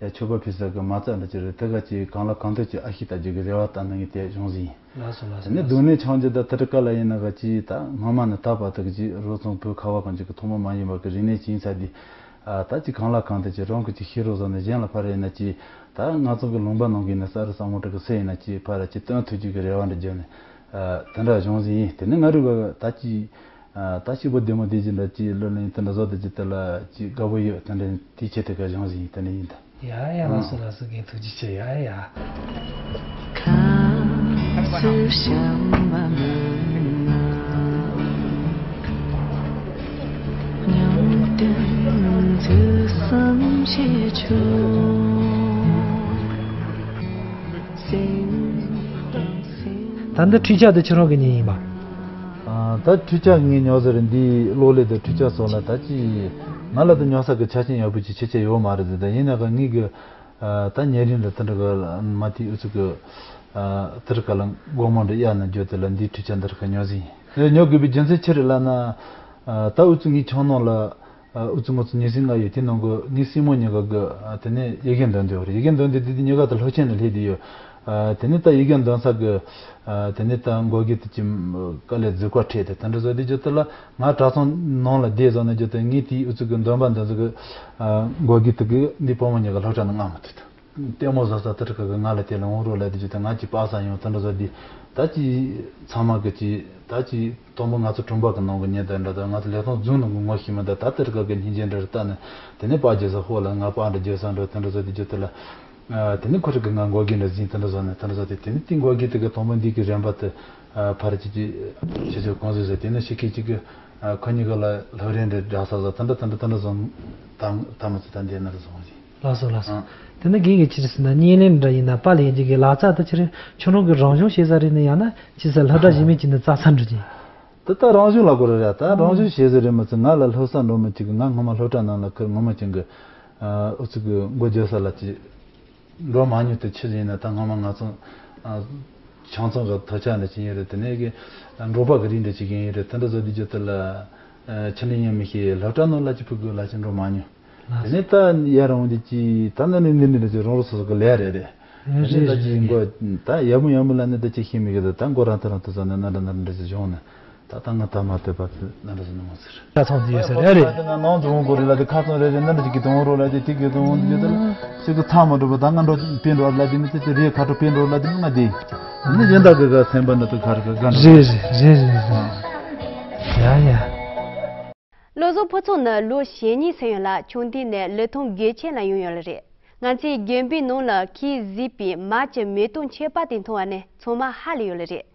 ཡ་མཆོད་པ་ཕུལ་ས་གི་མ་རྩ་འདྲ་ཅི་རེད་དེ་ག་ཅི་གང་ལ་གང་འདོད་ཀྱི་ཨ་ཤི་ལྟ་རྒྱུ་གི་རེ་བ་ལྟ་ན་ངས་དེ་གཞུང་ཟིན་ཡིན། ལགས་སོ་ལགས་སོ་ནི་ལགས་སྡུག་སོ། ནས་ཆང་རྒྱུ་ད་དེ་རིགས་ག་ལ་ཡིན་ན་ག་ཅི་ད་སྔོན་མ་ནས་ད་བར་དུ་གི་ཅི་རོ་ཚང་བོད་ཁ་བ་གང་ཅི་གི་ཐོག་མ་མ་ཡིན་པ་གི་རིག་གནས་ཅི་ཡིན་ས་འདི་ཨ་ད་ཅི་གང་ལ་གང་འདོད་ཀྱི་རང་གི་ཅི་ཤེས་རོགས་བཟོ་ནས་གཞན་ལ་ཕར་ཡིན་ན་ཅི་ད་ང་ཚོ་གི་ལུང་པ་ནང་གི་ནས་ས་རུ་ས་མོ་དྲུག་གི་སེ་ཡིན་ན་ཅི་ཕར་ཅི་སྟོན་ཐུབ་རྒྱུ་གི་རེ་བ་འདྲ་བརྒྱབ་ནས། ཨ་དེ་འདྲ་བྱུང་ཟིན་ཡིན། དེ་ནི་ང་རུ་ག་ད་ཅི་ཨ་ད་སྐྱིད་པོ་བདེ་མོ་བདེ་ཅི་འདྲ་ཅི་ལོ་ལེན་དེ་འདྲ་བཟོ་དེ་ཅི་དེ་ལ་ཅི་དགའ་པོ་ཡོད་དེ་འདྲ་དེའི་ཆེད་དུ་ག་བྱུང་ཟིན་ཡིན་དེ་འདྲ་ཡིན་ད། ཡ་ཡ། ལགས་སོ་ལགས་སོ། རྒན་ཐུགས་རྗེ་ཆེ། ཡ་ཡ། ད་འདི་འཕྲུལ་ཆས་དེ་ཁྱེད་རང་གི་ཉིད་ཡིན་པ། ཨ། ད་འཕྲུལ་ཆས་ངས་ཉོ་ཟེར། འདི་གློག་ཀླད་དང་འཕྲུལ་ཆས་སོགས་ལ་ད་ཅི་ང་ལ་ད་ཉོ་ས་གི་ཆ་རྐྱེན་ཡག་པོ་ཅིག་ཁྱེད་ཅག་ཡོད་མ་རེད་ཟེར། ད་ཡིན་ན་ག་ངས་གི་ཨ། ད་ཉེ་རིང་ལ་དེ་འདྲ་གི་མ་དེ་ཨུ་ཚུགས་གི་ཨ། དེར་ག་ལ་སྒོར་མོ་འདྲ་གཡར་ན་རྒྱུ་དེ་ལ་འདི་འཕྲུལ་ཆས་འདི་ར་ག་ཉོ་ཟིན་ཡིན། ཉོ་དགོས་པའི་རྒྱུ་མཚན་ཅི་རེད་ལབ་ན། ཨ། ད་ཨུ་ཚུགས་ངའི་ཆང་ནང་ལ། ཨ། ཨུ་ཚུགས་ངོ་ཚུགས་ཉི་ཤུ་ལྔ་ཡོད། དེ་ནང་གི་ངའི་སྲིང་མོ་གཉིས་ཀ་གི་ཨ། དེ་ནས་ཡི་གེ་འདོན་འདོད་རེད། ཡི་གེ་འདོན་འདོད་དེ་དེ་གཉིས་ཀ་ད་སློབ་ཆེན་ལ་སླེབས་བསྡད་ཡོད། ཨ། དེ་ནས་ད་ཡི་གེ་འདོན་ས་གི་ཨ། དེ་ནས་ད་འགོ་དགེ་དེ་ཅི་དཀའ་ལས་རྫིག་པ་འཕྲད་དེ་དེ་འདྲ་བཟོ་དེ་རྒྱུ་དེ་ལ། ང་གྲྭ་ཚང་ནང་ལ་བསྡད་བཟོ་ནས་རྒྱུ་དེ་ངས་དེའི་ཨུ་ཚུགས་གི་འདོན་པ་འདོན་ས་གི་ཨ། འགོ་དགེ་དེ་གི་འདི་བུ་མོ་གཉིས་ཀ་སློབ་གྲྭ་ནང་མངགས་མ་ཐུབ་དུས། ལྟད་མོ་བཟོ་ས་དེ་འདྲ་གི་ང་ལ་དེ་ལ་འོང་རོགས་ལབ་དེ་རྒྱུ་དེ། ང་ཅིག་པ་སངས་ཡོང་དེ་འདྲ་བཟོ་དེ། ད་ཅི་ཚང་མ་གི་ཅི་ད་ཅི་དང་པོ་ང་ཚོ་གྲོང་པ་གི་ནང་གི་ཉེ་འདབས་འདྲ་དང་། ང་ཚོ་ལས་ཁུངས་རྫོང་ནང་གི་ངོ་ཤེས་མི་འདུག་ད་དེ་འདྲ་གི་སྙིང་རྗེ་འདྲ་རེ་བལྟས་ནས། དེ་ནས་པ་རྒྱག་ས་ཧོ་ལ་ང་པ་འདྲ་རྒྱག་ས་འདྲ་དེ་འདྲ་བཟོ་དེ་རྒྱུ་དེ་ལ། ཨ། དེ་ནས་ཁོ་རང་གིས་ང་འགོ་དགེ་འདྲ་ཟིན་དེ་འདྲ་བཟོ་ནས་དེ་འདྲ་བཟོ་དེ། དེ་ནས་དེ་འགོ་དགེ་དེ་གི་དང་པོ་འདི་གི་རན་པ་དེ་ཨ། ཕར་ཅིག་ཅིག་ཁྱེད་ཚོས་གང་ཟིག་ཟེར། དེ་ནས་ཤི་ཁེ་ཅིག་གི་ཨ། ཁོ་གཉིས་ཀ་ལ་སློབ་རན་འདྲ་འདྲ་ས་ས་དེ་འདྲ་དེ་འདྲ་དེ་འདྲ་བཟོ། ད་ད་མ་ཚོ་ད་འདི་ནར་བཟོ་ཟིན། ལགས་སོ་ལགས་སོ། ཨ། དེ་ནས་རྒན་གྱིས་ཅི་རེད་ཟེར་ན། བརྙན་ལེན་འདྲ་ཡིན་ན་པར་ལེན་རྒྱུ་གི་ལག་རྩལ་དེ་ཁྱེད་རང་ཁྱོད་རང་གི་རང་སྦྱོང་བྱེད་ས་རེད་ན། ཡང་ན་ཅི་ཟེར་སློབ་གྲྭ་གཞན་མའི་ཅིག་ནས་རྩལ་ས་འགྲོ་གི་ཡིན། དེ་ད་རང་སྦྱོང་ལབ་དགོས་རེད་ར། ད་རང་སྦྱོང་བྱེད་ས་རེད་མ་ཚད། ང་ལ་སློབ་ས་འགྲོ་མི་གཅིག་གིས། ང་སྔོན་མ་སློབ་གྲྭ་ནང་ལ་ཁུར་ངོ་མ་ཅན་གི་ཨ། ཨུ་ཚུགས་གི་འགོ་རྒྱག་ས་ལ་ཅིག་འགྲོ་མ་མྱོང་དེ། ཆི་ཟིག་ཡིན་ན་ད་སྔོན་མ་ང་ཚོ་ཨ། ཆང་ཚང་གི་ཐོ་ཆ་འདྲ་ཅིག་ཡིན་རེད། དེ་ནས་གི་འབྲོག་པ་གི་རིགས་འདྲ་ཅིག་ཡིན་རེད། དེ་འདྲ་བཟོ་དུས་རྒྱུ་དེ་ལ་ཨ། ཆི་ནས་ཡིན་མི་ཤེས། སློབ་གྲྭ་ནང་ལ་ཅིག་ཕུད་དགོས་ལ་ཅིག་འགྲོ་མ་མྱོང་། དེ་ནས་ད་ཡར་འོང་དུས་ཅིག་ད་ནི་ནི་ནི་ནི་ཅིག་རང་རང་སོ་སོ་གི་ལས་རེད་རེད། དེ་ནས་ད་ཅིག་མགོ་ད་ཡག་མོ་ཡག་མོ་ལ་ནི་ད་ཅིག་ཤེས་མི་གི། ད་ད་མགོ་རང་ཐོན་རང་ཐོན་བཟོ་ནས་ནི་འདྲ་ནི་འདྲ་ཅིག་བྱུང་ནས། ད་ལྟ་ང་ད་མ་བལྟས་པ་ཚོས་ནི་འདྲ་ཟེར་ནི་མ་ཟེར། ཁ་ཚང་དེ་ཡོད་ས་རེད། ཨ་རེད། ང་ནང་དུ་འོང་དགོས་རེད་ལ། དེ་ཁ་ཚང་རེད་རེད། ནི་འདྲ་ཅིག་གི་དུ་འོང་རོགས་ལ། དེ་དེ་གི་དུ་འོང་དེ་དེ་ལ་ཅིག་གི་ཚང་མ་འགྲོ་བ། ད་ང་འགྲོ་པིན་འགྲོ་ལ་དེ་ནི་དེ་དེ་རེད། ཁ་འགྲོ་པིན་འགྲོ་ལ་དེ་ནི་ང་དེ་ནི་ཡིན། ད་གི་ག་སེམས་པ་ནི་དུ་ཁ་རེད། ག་ག་འགྲོ་རེད་རེད་རེད་རེད་རེད། ཡ་ཡ། བློ་བཟང་ཕུན་ཚོགས་ནི་ལོ་ཞེ་གཉིས་ཟིན་ཡོད་ལ། ཆུང་དུས་ནས་ལི་ཐང་དགེ་ཆེ་ལ་ཡོང་ཡོད་ལ་རེད། ང་ཚོའི་དགོན་པའི་ནང་ལ་ཁོས་བཟོས་པའི་མར་གྱི་མེ་ཏོག་མཆོད་པ་དེ་མཐོང་བ་ནས་ཚང་མ་ཧ་ལས་ཡོད་ལ་རེད།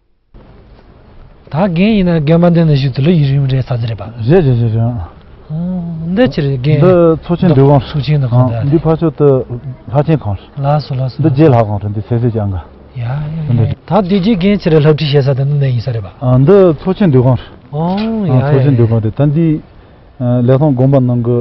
ད་རྒན་ཡིན་ན་དགོན་པ་འདི་ནས་བཞུགས་དུས་ལོ་ཡུན་རིང་རེད་ས་ཟིག་རེད་པ། རེད་རེད་རེད་རེད། ཨང་། འདི་ཅི་རེད་རྒན། འདི་ཚོགས་ཆེན་འདུ་ཁང་། ཚོགས་ཆེན་འདུ་ཁང་། ཨང་། འདི་ཕར་ཕྱོགས་དུ་ལྷ་ཆེན་ཁང་རེད། ལགས་སོ་ལགས་སོ། འདི་རྗེ་ལྷ་ཁང་རེད། འདི་སེ་སེ་ཅང་ག་ཡ་ཡ་ཡ། ད་དེ་རྗེས་རྒན་ཁྱེད་རང་སློབ་ཁྲིད་བྱེད་ས་དེ་འདི་ནས་ཡིན་ས་རེད་པ། ཨ། འདི་ཚོགས་ཆེན་འདུ་ཁང་རེད། ཨོ་ཡ། ཨ། ཡ་ཚོགས་ཆེན་ཡ་འདུ་ཡ། ཁང་རེད། ད་འདི་ལི་ཐང་དགོན་པ་ནང་གི་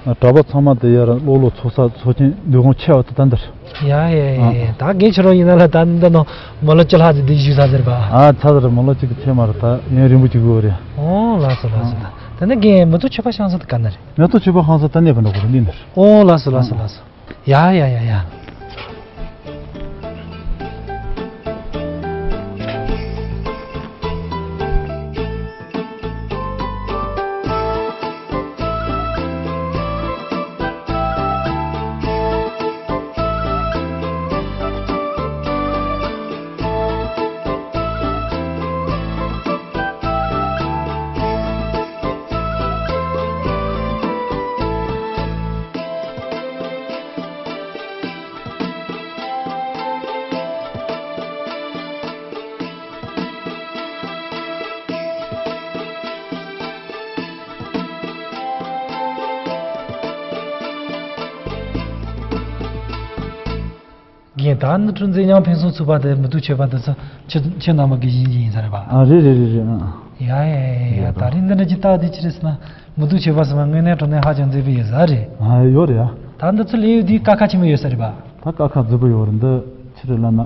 གྲྭ་པ་ཚང་མ་དེ་ཡར་ལོག་ལོག་ཚོགས་ས་ཚོགས་ཆེན་འདུ་ཁང་ཆེ་བ་དེ་ད་འདི་རེད། ཡ་ཡ་ཡ་ཡ། ཨ། ད་རྒན་ཁྱེད་རང་ཡིན་ན་ལ་ད་འདི་ནང་མི་ལོ་བཅུ་ལྷག་ཙམ་འདི་བཞུགས་ས་ཟེར་པ། ཨ། ཚ་ཟེར་མི་ལོ་གཅིག་གི་ཚད་མ་རེད། ད་ཡུན་རིང་པོ་ཅིག་དགོས་རེད། ཨོ་ལགས་སོ་ལགས་སོ། ཨ། ད་ད་ནི་རྒན་མེ་ཏོག་མཆོད་པ་བཤམས་ས་དེ་ག་ན་རེད། མེ་ཏོག་མཆོད་པ་བཤམས་ས་ད་གནས་པ་འགྲོ་དགོས་རེད། འདི་ནས་རེད། ཨོ་ལགས་སོ་ལགས་སོ་ལགས་སོ། ཡ་ཡ་ཡ་ཡ། རྒན། ད་ནི་ཀྲུང་མཛེས་ཉང་ཕུན་སུམ་ཚོགས་པ་དེ་མེ་ཏོག་མཆོད་པ་དེ་ཚོ་ཁྱེད་ཁྱེད་རྣམ་པ་གི་ཡིན་ཡིན་ས་རེད་པ། ཨ། རེད་རེད་རེད་རེད། ཨ། ཡ་ཡ་ཡ་ཡ། ཡ། ད་རིང་འདི་འདྲ་ཅིག་བལྟས་དུས་ཅི་རེད་ཟེར་ན། མེ་ཏོག་མཆོད་པ་ཟེར་བ་དངོས་གནས་དྲང་གནས་ཧ་ཅང་མཛེས་པོ་ཡོད་ས་རེད། ཨ། ཡོད་རེད་ཡ། ད་འདི་ཚོ་ལས་ཡོད་དུས་དཀའ་ཁག་ཆེན་པོ་ཡོད་ས་རེད་པ། ད་དཀའ་ཁག་མཛེས་པོ་ཡོད་རེད། འདི་ཅི་རེད་ལབ་ན།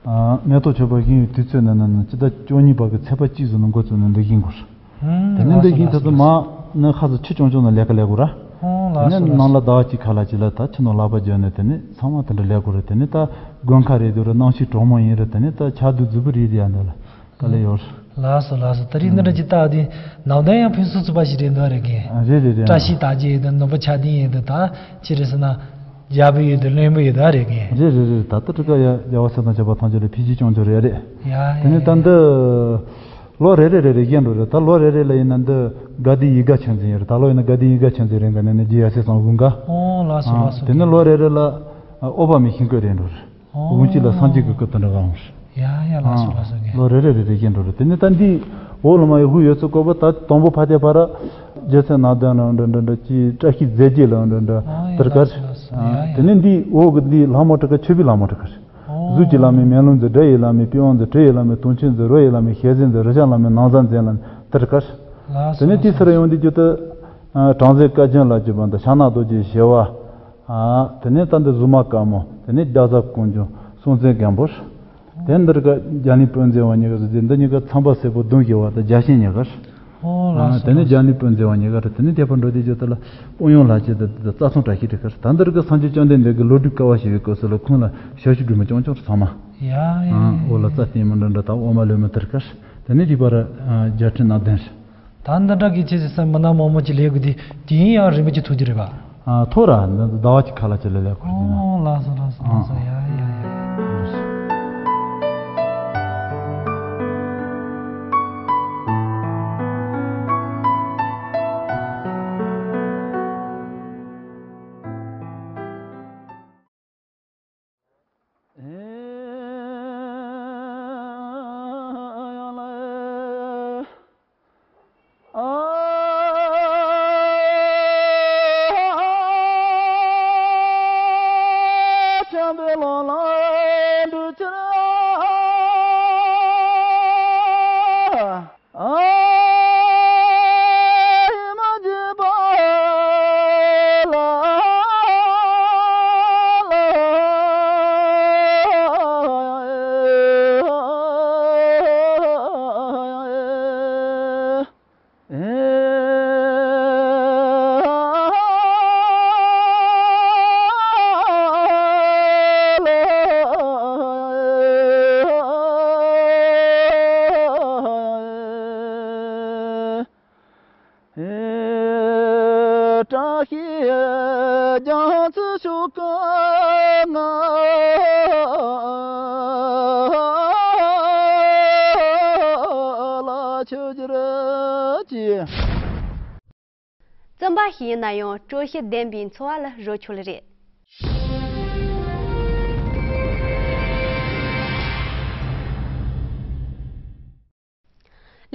ཨ། མེ་ཏོག་མཆོད་པ་བཞེངས་ཡོད་དུས་ཚོད་ནི་ནི་ནི་སྤྱི་ཟླ་བཅུ་གཉིས་པ་གི་ཚེས་པ་གཅིག་ཙམ་ནས་འགོ་བཙུགས་ནས་འདི་བཞེངས་དགོས་རེད། དེ་ནས་འདི་བཞིན་ཐོག་ཏུ་མ་ནི་ཁ་སང་ཆུ་ཆུང་ཆུང་ནང་ལས་ཀ་ལས་དགོས་ར། ཨོ། དེ་ནས་ནང་ལ་ཟླ་བ་གཅིག་ཁ་ལ་ཅིག་ལ་ད་ཆུ་ནང་ལག་པ་བརྒྱབ་ནས་དེ་ནས་ཚང་མ་དེ་འདྲ་ལས་དགོས་རེད། དེ་ནས་ད་དགོན་ཁ་རེད་འདུག་ར། གནམ་གཤིས་གྲང་མོ་ཡིན་རེད། དེ་ནས་ད་ཆར་དུས་རྫིག་པོ་རེད་ཡ། འདི་ལ་དཀའ་ལས་ཡོད། ལགས་སོ་ལགས་སོ། ད་རིང་འདི་འདྲ་ཅིག་བལྟས་དུས་ནམ་ཟླ་ཡང་ཕུན་སུམ་ཚོགས་པ་ཞིག་རེད་འདུག་རེད་རྒན། རེད་རེད་རེད། བཀྲ་ཤིས་རྟགས་བརྒྱད་ཡོད་དེ། ནོར་བུ་ཆ་ལྡན་ཡོད་དེ། ད་ཅི་རེད་ཟེར་ན། རྒྱལ་པོ་ཡོད་དེ་བློན་པོ་ཡོད་དེ་རེད་རྒན། རེད་རེད་རེད། ད་ལྟ་ཁྲི་ཀ་ཡ་རྒྱལ་བ་སྲས་དང་བཅས་པ་ཐམས་ཅད་ལ་ཕན་ཆེ་སྐྱོང་ཆེ་རེད་རེད། ཡ་ཡ། དེ་ནས་ད་འདི་ལོ་རེ་རེ་རེ་རེ་བཞིན་འགྲོ་རེད། ད་ལོ་རེ་རེ་ལ་ཡིན་ན་འདི་དགའ་ལྡན་ཡིད་དགའ་ཆོས་འཛིན་ཡོད་རེད། ད་ལོ་ཡིན་ན་དགའ་ལྡན་ཡིད་དགའ་ཆོས་འཛིན་རེད། ག་ནས་ནས་རྗེ་ཡབ་སྲས་བསམ་གཟིགས་འགའ། ཨོ། ལགས་སོ་ལགས་སོ། དེ་ནས་ལོ་རེ་རེ་ལ་ཨ་འོད་དཔག་མེད་ཤིང་བཀོད་རེ་འགྲོ་རེད། ཨོ། དབུགས་ཅིག་ལ་སངས་རྒྱས་ཀྱི་སྐུ་དེ་འདྲ་བའང་རེད། ཡ་ཡ་ལགས་སོ་ལགས་སོ། ངས་ལོ་རེ་རེ་རེ་རེ་བཞིན་འགྲོ་རེད། དེ་ནས་ད་འདི་འོག་ལ་མ་ཡི་དབུགས་ཡོད་ཚད་བཀོད་པ་ད་དང་པོ་ཕ་དེ་ཕ་ར་རྒྱལ་སྲས་ནང་དོན་ལ་འདྲ་འདྲ་འདྲ་ཅི་བཀྲ་ཤིས་རྫས་བརྒྱད་ལ་འདྲ་འདྲ་ཨོ་ཡ་དེར་ལགས་གར། སོ་ལགས་སོ། ཡ་ཡ། དེ་ནས་འདི་འོག་གི་འདི་ལྷ་མོ་ཁྲི་ཀ་མཆོད་པའི་ལྷ་མོ་ཁྲི་ཀ་རེད། ཨོ། གཟུགས་ཀྱི་བླ་མའི་མེ་ལོང་མཛོད། སྒྲ་ཡི་བླ་མའི་པི་ཝང་མཛོད། དྲི་ཡི་བླ་མའི་དུང་ཆེན་མཛོད། རོ་ཡི་བླ་མའི་ཞལ་ཟས་མཛོད། རེག་བྱ་བླ་མའི་ནང་གསང་མཛོད་ལ་དེར་གར། ལགས་སོ། དེ་ནས་དེའི་ཚེ་ར་ཡོང་དུས་རྒྱུ་དུ། ཨ་བྲམ་ཟེ་བཀའ་བརྒྱུད་ལ་བརྒྱུད་པ་འདི་ཤ་ནག་རྡོ་རྗེ་ཞི་བ། ཨ་དེ་ནས་ད་འདི་གཟུགས་མ་དཀར་མོ། དེ་ནས་རྒྱ་བཟའ་ཀོང་ཇོ། སྲོང་བཙན་སྒམ་པོ། དེ་འདིར་ཀ་རྒྱ་གླིང་དཔོན་མཛད་པ་གཉིས་ཀ་ཟེར་ཏེ་འདི་གཉིས་ཀ་ཚངས་པ་སྲས་པོ་གདུང་བཞི་བ་དང་བརྒྱ་བྱིན་གཉིས་ཀ། ཨོ་ལགས་སོ། དེ་ནས་རྒྱ་གླིང་དཔོན་མཛད་པ་གཉིས་ཀ་རེད། དེ་ནས་དེ་ཕར་འགྲོ་དུས་རྒྱུ་དུ་ལ་དབུ་གཡང་ལ་བྱེད་དུ་རྩ་ཚང་བཀྲ་ཤིས་ཁྲི་ཀ་རེད། ད་འདིར་ཀ་སངས་རྒྱས་བཅོམ་ལྡན་འདས་ཀྱི་ལོ་དྲུག་དཀའ་བ་སྤྱད་པའི་སྐབས་སུ་ལ་ཁོང་ལ་ཞབས་ཞུ་སྒྲོལ་མ་རྐྱང་རྐྱང་རེད་ཚང་མ། ཡ་ཡ། འོག་ལ་རྩྭ་བརྟན་མོ་འདྲ་འདྲ་དང་འོ་མ་ལོན་མོ་དེར་ཀ་རེད། དེ་ནས་དེ་ཕར་རྒྱལ་ཕྲན་ནང་གདན་རེད། ད་འདི་འདྲ་གི་ཆེ་ཆེ་ས་མི་སྣ་མང་མང་ཅིག་ལས་དགོས་དུས་དུས་ཡུན་ཡང་རིང་པོ་ཅིག་ཐུག་རྒྱུ་རེད་པ། ཨ་ཐོ་ར་འདི་ཟླ་བ་གཅིག་ཁ་ལ་ཅི་ལས་ལས་ཁོ་རྒྱུ་ན། ཨོ་ལགས་སོ་ལགས་སོ་ལགས་སོ། ཨ་ཡ་ཡ་ཡ། བཀྲ་ཤིས་རྒྱ་མཚོ་ཤོག་ཁ་ན་ལ་ཆོས་རྒྱལ་གྱི། བཙུན་པ་ཞིག་ཡིན་ན་ཡང་སྤྲོ་ཤེས་ལྡན་པའི་འཚོ་བ་ལ་རོལ་ཆོག་ལེ་རེད།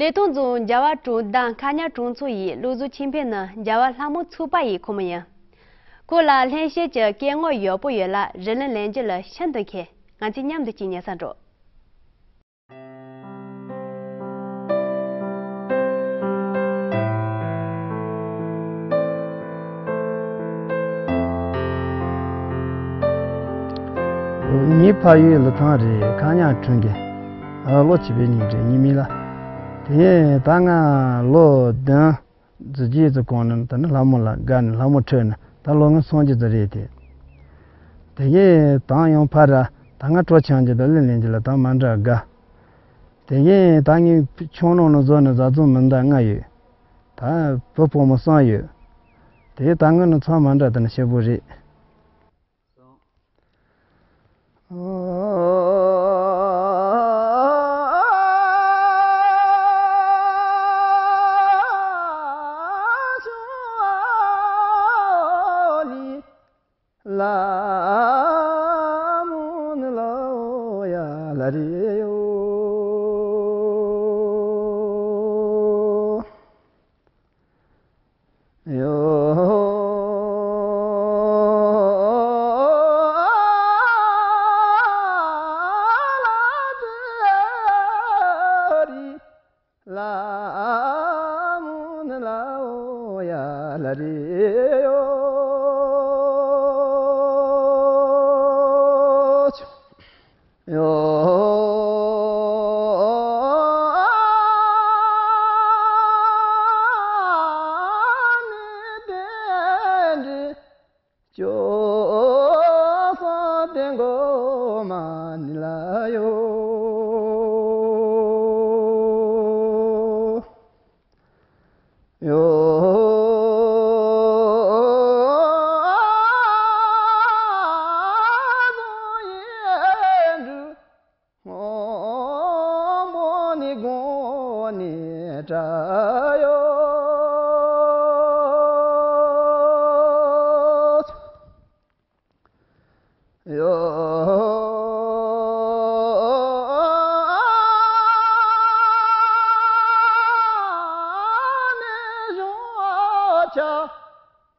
ལེ་ཐོང་རྫོང་རྒྱལ་བ་གྲོང་རྡལ་མཁའ་ཉག་གྲོང་ཚོ་ཡི་བློ་བཟང་ཆོས་འཕེལ་ནི་རྒྱལ་བ་ལྷ་མོ་ཚོགས་པ་ཡི་ཁོངས་མི་ཡིན། ཁོ་ལ་ལྷན་བཤད་ཀྱི་སྐད་ངོ་ཡག་པོ་ཡོད་ལ་རི་ལི་ལེན་རྒྱུ་ལ་ཤིན་ཏུ་མཁས། ང་ཚོས་མཉམ་དུ་ཅིག་ཉན་ས་འགྲོ། ངའི་ཕ་ཡུལ་ལི་ཐང་རེད། མཁའ་ཉག་གྲོང་གི་ཨ་ལོ་བྱིས་པའི་ཉིན་རེད་ཉི་མ་ལ། དེ་ད་ང་ལོ་བདུན་རྫི་རྒྱུད་ཙི་གོང་ནས་ད་ནི་ལྷ་མོ་ལ་དགའ་ནས་ལྷ་མོ་ཁྲོས་ནས་ད་ལོ་ངན་སངས་རྒྱས་ཙི་རེད་དེ། དེ་གས་དང་ཡང་ཕ་ར་ད་ང་གྲོ་ཆང་གྱི་ད་ལི་ལེན་གྱི་ལ་ད་མ་འདྲ་དགའ། དེ་གས་ད་ངའི་ཆུང་ནང་ནས་བཟོ་ནས་བཟའ་ཚང་མི་འདྲ་ལྔ་ཡོད། ད་བུ་ཕོ་མོ་གསུམ་ཡོད། དེ་ད་ངོས་ནས་ཚང་མ་འདྲ་ད་ནི་ཤེས་པོ་རེད།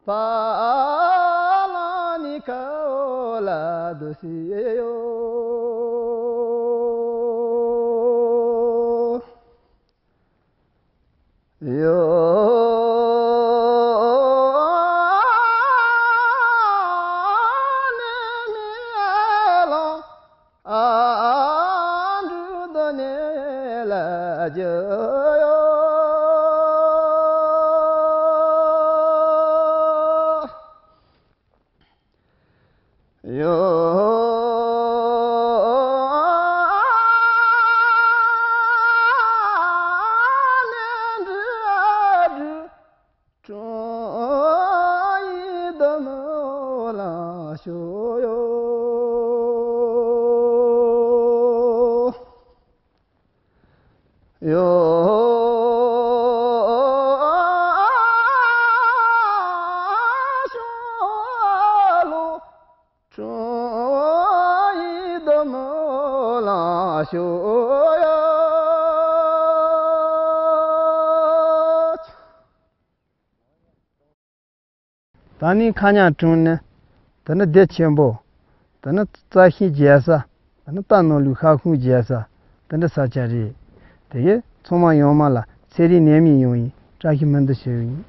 པཱ་ལགས་ནི་ཁ་འོ་ལ་འདུ་སི་ཡོ། ཡོ་ནི་མི་ལོ། ཨ་འབྲུ་དོ་ནི་ལ་ཇོ་ཡོ། ཡོ་ནི་འབྲུ་འབྲུ། ཀྲོང་ཡི་དོ་མོ་ལ་ཤོ་ཡོ། ཡོ་ཤོ་ལོ། ཀྲོང་ཡི་དོ་མོ་ལ་ཤོ་ཡོ། ད་ནི་ཁ་ཉག་ཀྲུང་ནི། དེ་ནི་སྡེ་ཆེན་པོ། དེ་ནི་རྩྭ་ཤིང་རྒྱས་ས། དེ་ནི་རྟ་ནོར་ལུག་ཤ་ཁུང་རྒྱས་ས། དེ་འདྲ་ས་ཆ་རེད། དེ་གས་ཚང་མ་ཡོང་མ་ལ་ཚེ་རིང་ནད་མེད་ཡོང་ཡིན་བཀྲ་ཤིས་སྨོན་འདུན་ཞུ་ཡིན།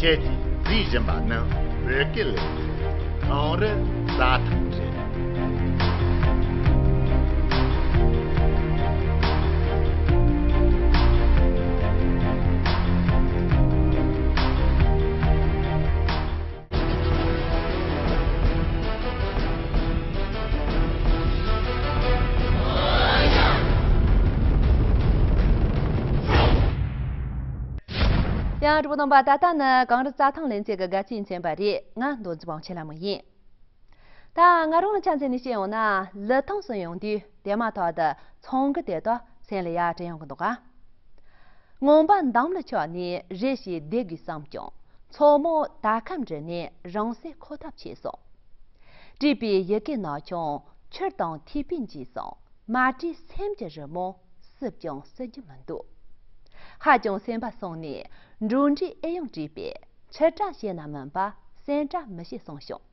ཁྱེད་ཀྱིས་གཟིགས་བཞིན་པ་ནི་བོད་སྐད་ལས་རིགས་གངས་རི་རྩྭ་ཐང་རེད། ཡང་གྲུབ་པ་དང་པ། ད་ལྟ་ནི་གངས་རི་རྩྭ་ཐང་ལེ་ཚན་གྱི་དགའ་སྤྲོའི་མཚན་པ་རེད། ང་མདོ་འཛིན་པ་ཆེ་ལ་མོ་ཡིན། ད་ང་རང་ལ་ཆ་མཚོན་ནས་བཤད་ཡོང་ན། ལི་ཐང་སུ་ཡོང་དུས་དེ་མ་ཐག་ཏུ་ཚང་གི་དེ་དག་སེམས་ལ་ཡར་དྲན་ཡོང་གི་འདུག་ག་སྔོན་པ་འདམ་ལ་ཆགས་ནས་རེ་ཞིག་བསྡད་དགོས་བསམ་ཀྱང་། མཚོ་མོ་ད་ཁམས་འདྲི་ནས་རང་སྲོག་ཁོ་ཐབས་ཆེ་སོང་། བྲིས་པའི་ཡི་གེ་ནག་ཆུང་ཆུ་དང་ཐིགས་པས་འགྱེས་སོང་། མ་བྲིས་སེམས་ཀྱི་རི་མོ་སིབ་ཀྱང་སིབ་རྒྱུ་མི་འདུག་ཧ་ཅང་སེམས་པ་སངས་ནས་འགྲོ་འདྲི་ཨེ་ཡོང་དྲིས་པས། ཕྱིར་བསྒྲགས་བྱས་ན་མིན་པ་སེམས་བསྒྲགས་མི་བྱེད་གསུངས་བྱུང་།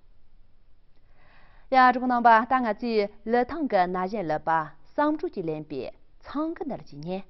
ཡ། གྲོགས་རྣམ་པ། ད་ང་ཚོས་ལི་ཐང་གི་ན་གཞོན་ལི་པ་བསམ་གྲུབ་ཀྱིས་ལེན་པའི་ཚང་གི་འདི་ལ་ཅིག་ཉན།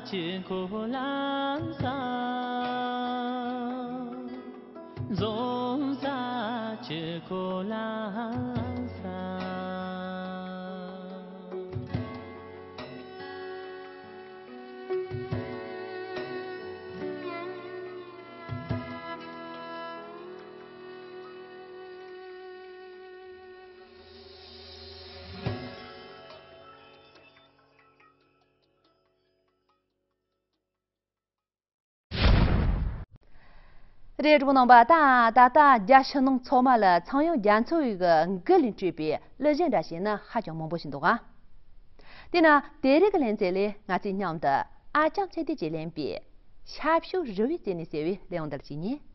ཆུ་འཁོར་ལམ་ས། རྫོང་ས་ཆུ་འཁོར་ལམ་ས། རེད། གྲོགས་པོ་རྣམ་པ། ད་ད་ལྟ་རྒྱ་ཕྱི་ནང་ཚང་མ་ལ་ཚངས་དབྱངས་རྒྱ་མཚོ་བའི་གི་མགུར་ལས་སྤྲས་པའི་གླུ་གཞས་འདྲ་ཞིག་ནི་ཧ་ཅང་མང་པོ་ཞིག་འདུག་ག། དེས་ན་དེ་རིང་གི་ལེ་ཚན་ལས་ང་ཚོས་མཉམ་དུ་ཨ་ཅག་ཚེ་བརྟན་གྱིས་ལེན་པའི་ཤར་ཕྱོགས་རི་བོའི་རྩེ་ནས་ཟེར་བའི་གླུ་དབྱངས་འདི་ལ་གཅིག་ཉན།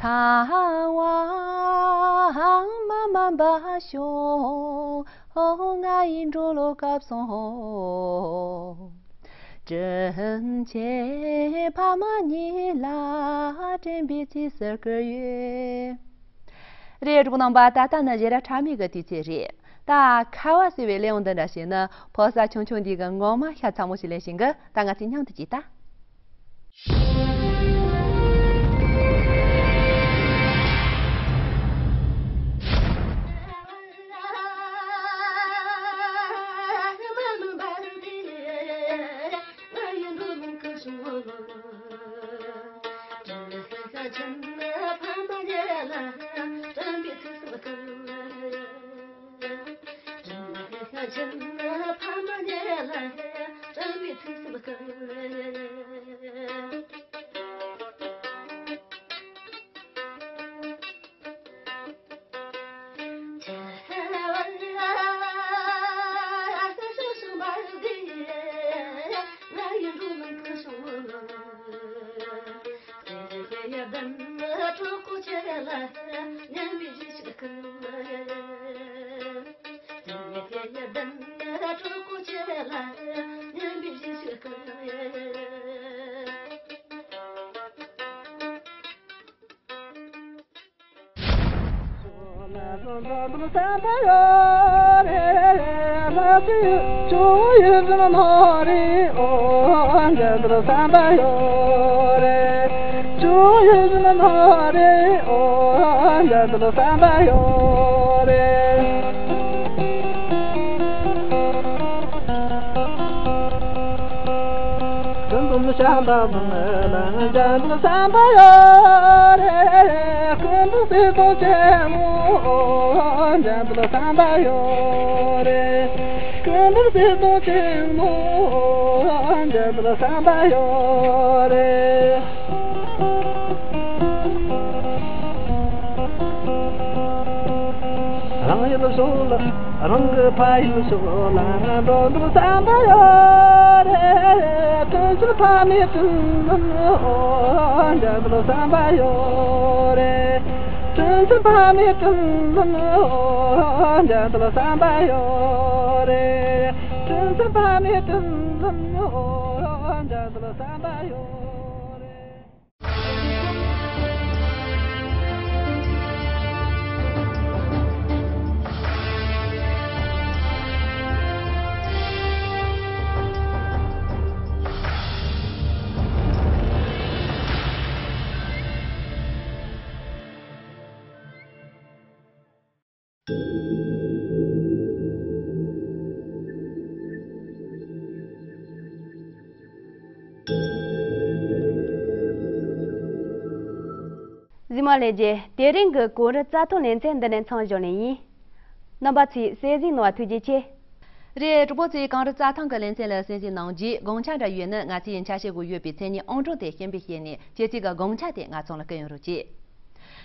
ཁ་བ་མ་མ་འབའ་ཞོ། ང་ཡི་འགྲོ་ལོ་སྐབས་སོང་། དྲིན་ཆེན་ཕ་མ་གཉིས་ལ། དྲན་པའི་ཚིག་ཟེར་གི་ཡོད། རེད། གྲོགས་པོ་རྣམ་པ། ད་ལྟ་ནི་ཞེ་དྲག་ཁྲ་མོའི་གི་དུས་ཚོད་རེད། ད་ཁ་བ་ཟེར་བའི་གླུ་དབྱངས་འདི་འདྲ་ཞིག་ནི་ཕོ་གསར་ཆུང་ཆུང་འདི་གི་ངོ་མ་ཤ་ཚ་མོ་ཞིག་ལེན་བཞིན་གི། ད་ང་ཚོས་མཉམ་དུ་ཅིག་ལྟ། ཀུན་འདུས་བྱམས་པ་འཛིན་ལ་འཇམ་པའི་བསམ་པ་ཡོད་རེད། ཀུན་འདུས་སྲིད་དང་ཆེན་མོ་འཇམ་པའི་བསམ་པ་ཡོད་རེད། ཀུན་འདུས་སྲིད་དང་ཆེན་མོ་འཇམ་པའི་བསམ་པ་ཡོད་རེད། རང་ཡུལ་ཕྱོགས་ལ་རང་གི་ཕ་ཡུལ་ཕྱོགས་ལ་འགྲོ་འདོད་བསམ་པ་ཡོད་རེད། དྲིན་ཆེན་ཕ་མའི་དྲིན་ལན་འཇལ་འདོད་བསམ་པ་ཡོད་རེད། དྲིན་ཆེན་ཕ་མའི་དྲིན་ལན་འཇལ་འདོད་བསམ་པ་ཡོད་རེད། དྲིན་ཆེན་ཕ་མའི་དྲིན་ལན་འཇལ་འདོད་བསམ་པ་ཡོད་རེད། གཟིགས་མོ་ལྷན་རྒྱས། དེ་རིང་གི་གངས་རི་རྩྭ་ཐང་ལེ་ཚན་འདི་ནས་མཚམས་བཞག་ནི་ཡིན། རྣམ་པ་ཚོས་གསན་གཟིགས་གནང་བ་ཐུགས་རྗེ་ཆེ། རེད། གྲོགས་པོ་ཚོས་གངས་རི་རྩྭ་ཐང་གི་ལེ་ཚན་ལ་གསན་གཟིགས་གནང་རྗེས་དགོངས་འཆར་འདྲ་ཡོད་ན། ང་ཚོའི་ཆ་ཤས་གུ་ཡོད་པའི་མཚན་ཉིད་ཨང་གྲངས་དེ་གཤམ་པའི་ཞལ་ནས་ཁྱེད་ཚོས་ཀྱི་དགོངས་འཆར་དེ་ང་ཚོ་ལ་བསྐུར་ཡོང་རོགས་གྱིས།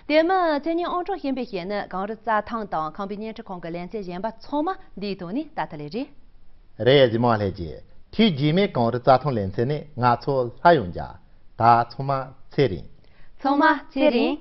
དེ་མིན་མཚན་ཉིད་ཨང་གྲངས་གཤམ་པའི་ཞལ་ནི་གངས་རི་རྩྭ་ཐང་དང་ཁམས་པའི་བརྙན་འཕྲིན་ཁང་གི་ལེ་ཚན་གཞན་པ་ཚང་མ་འདིའི་ཐོག་ནས་ལྟ་ཐུབ་ལེ་རེད། རེད། གཟིགས་མོ་ལྷན་རྒྱས། དུས་རྗེས་མའི་གངས་རི་རྩྭ་ཐང་ལེ་ཚན་ནས་ང་ཚོ་སླར་ཡང་མཇལ། ད་ཚང་མ་ཚེ་རིང་། ཚང་མ་ཚེ་རིང་།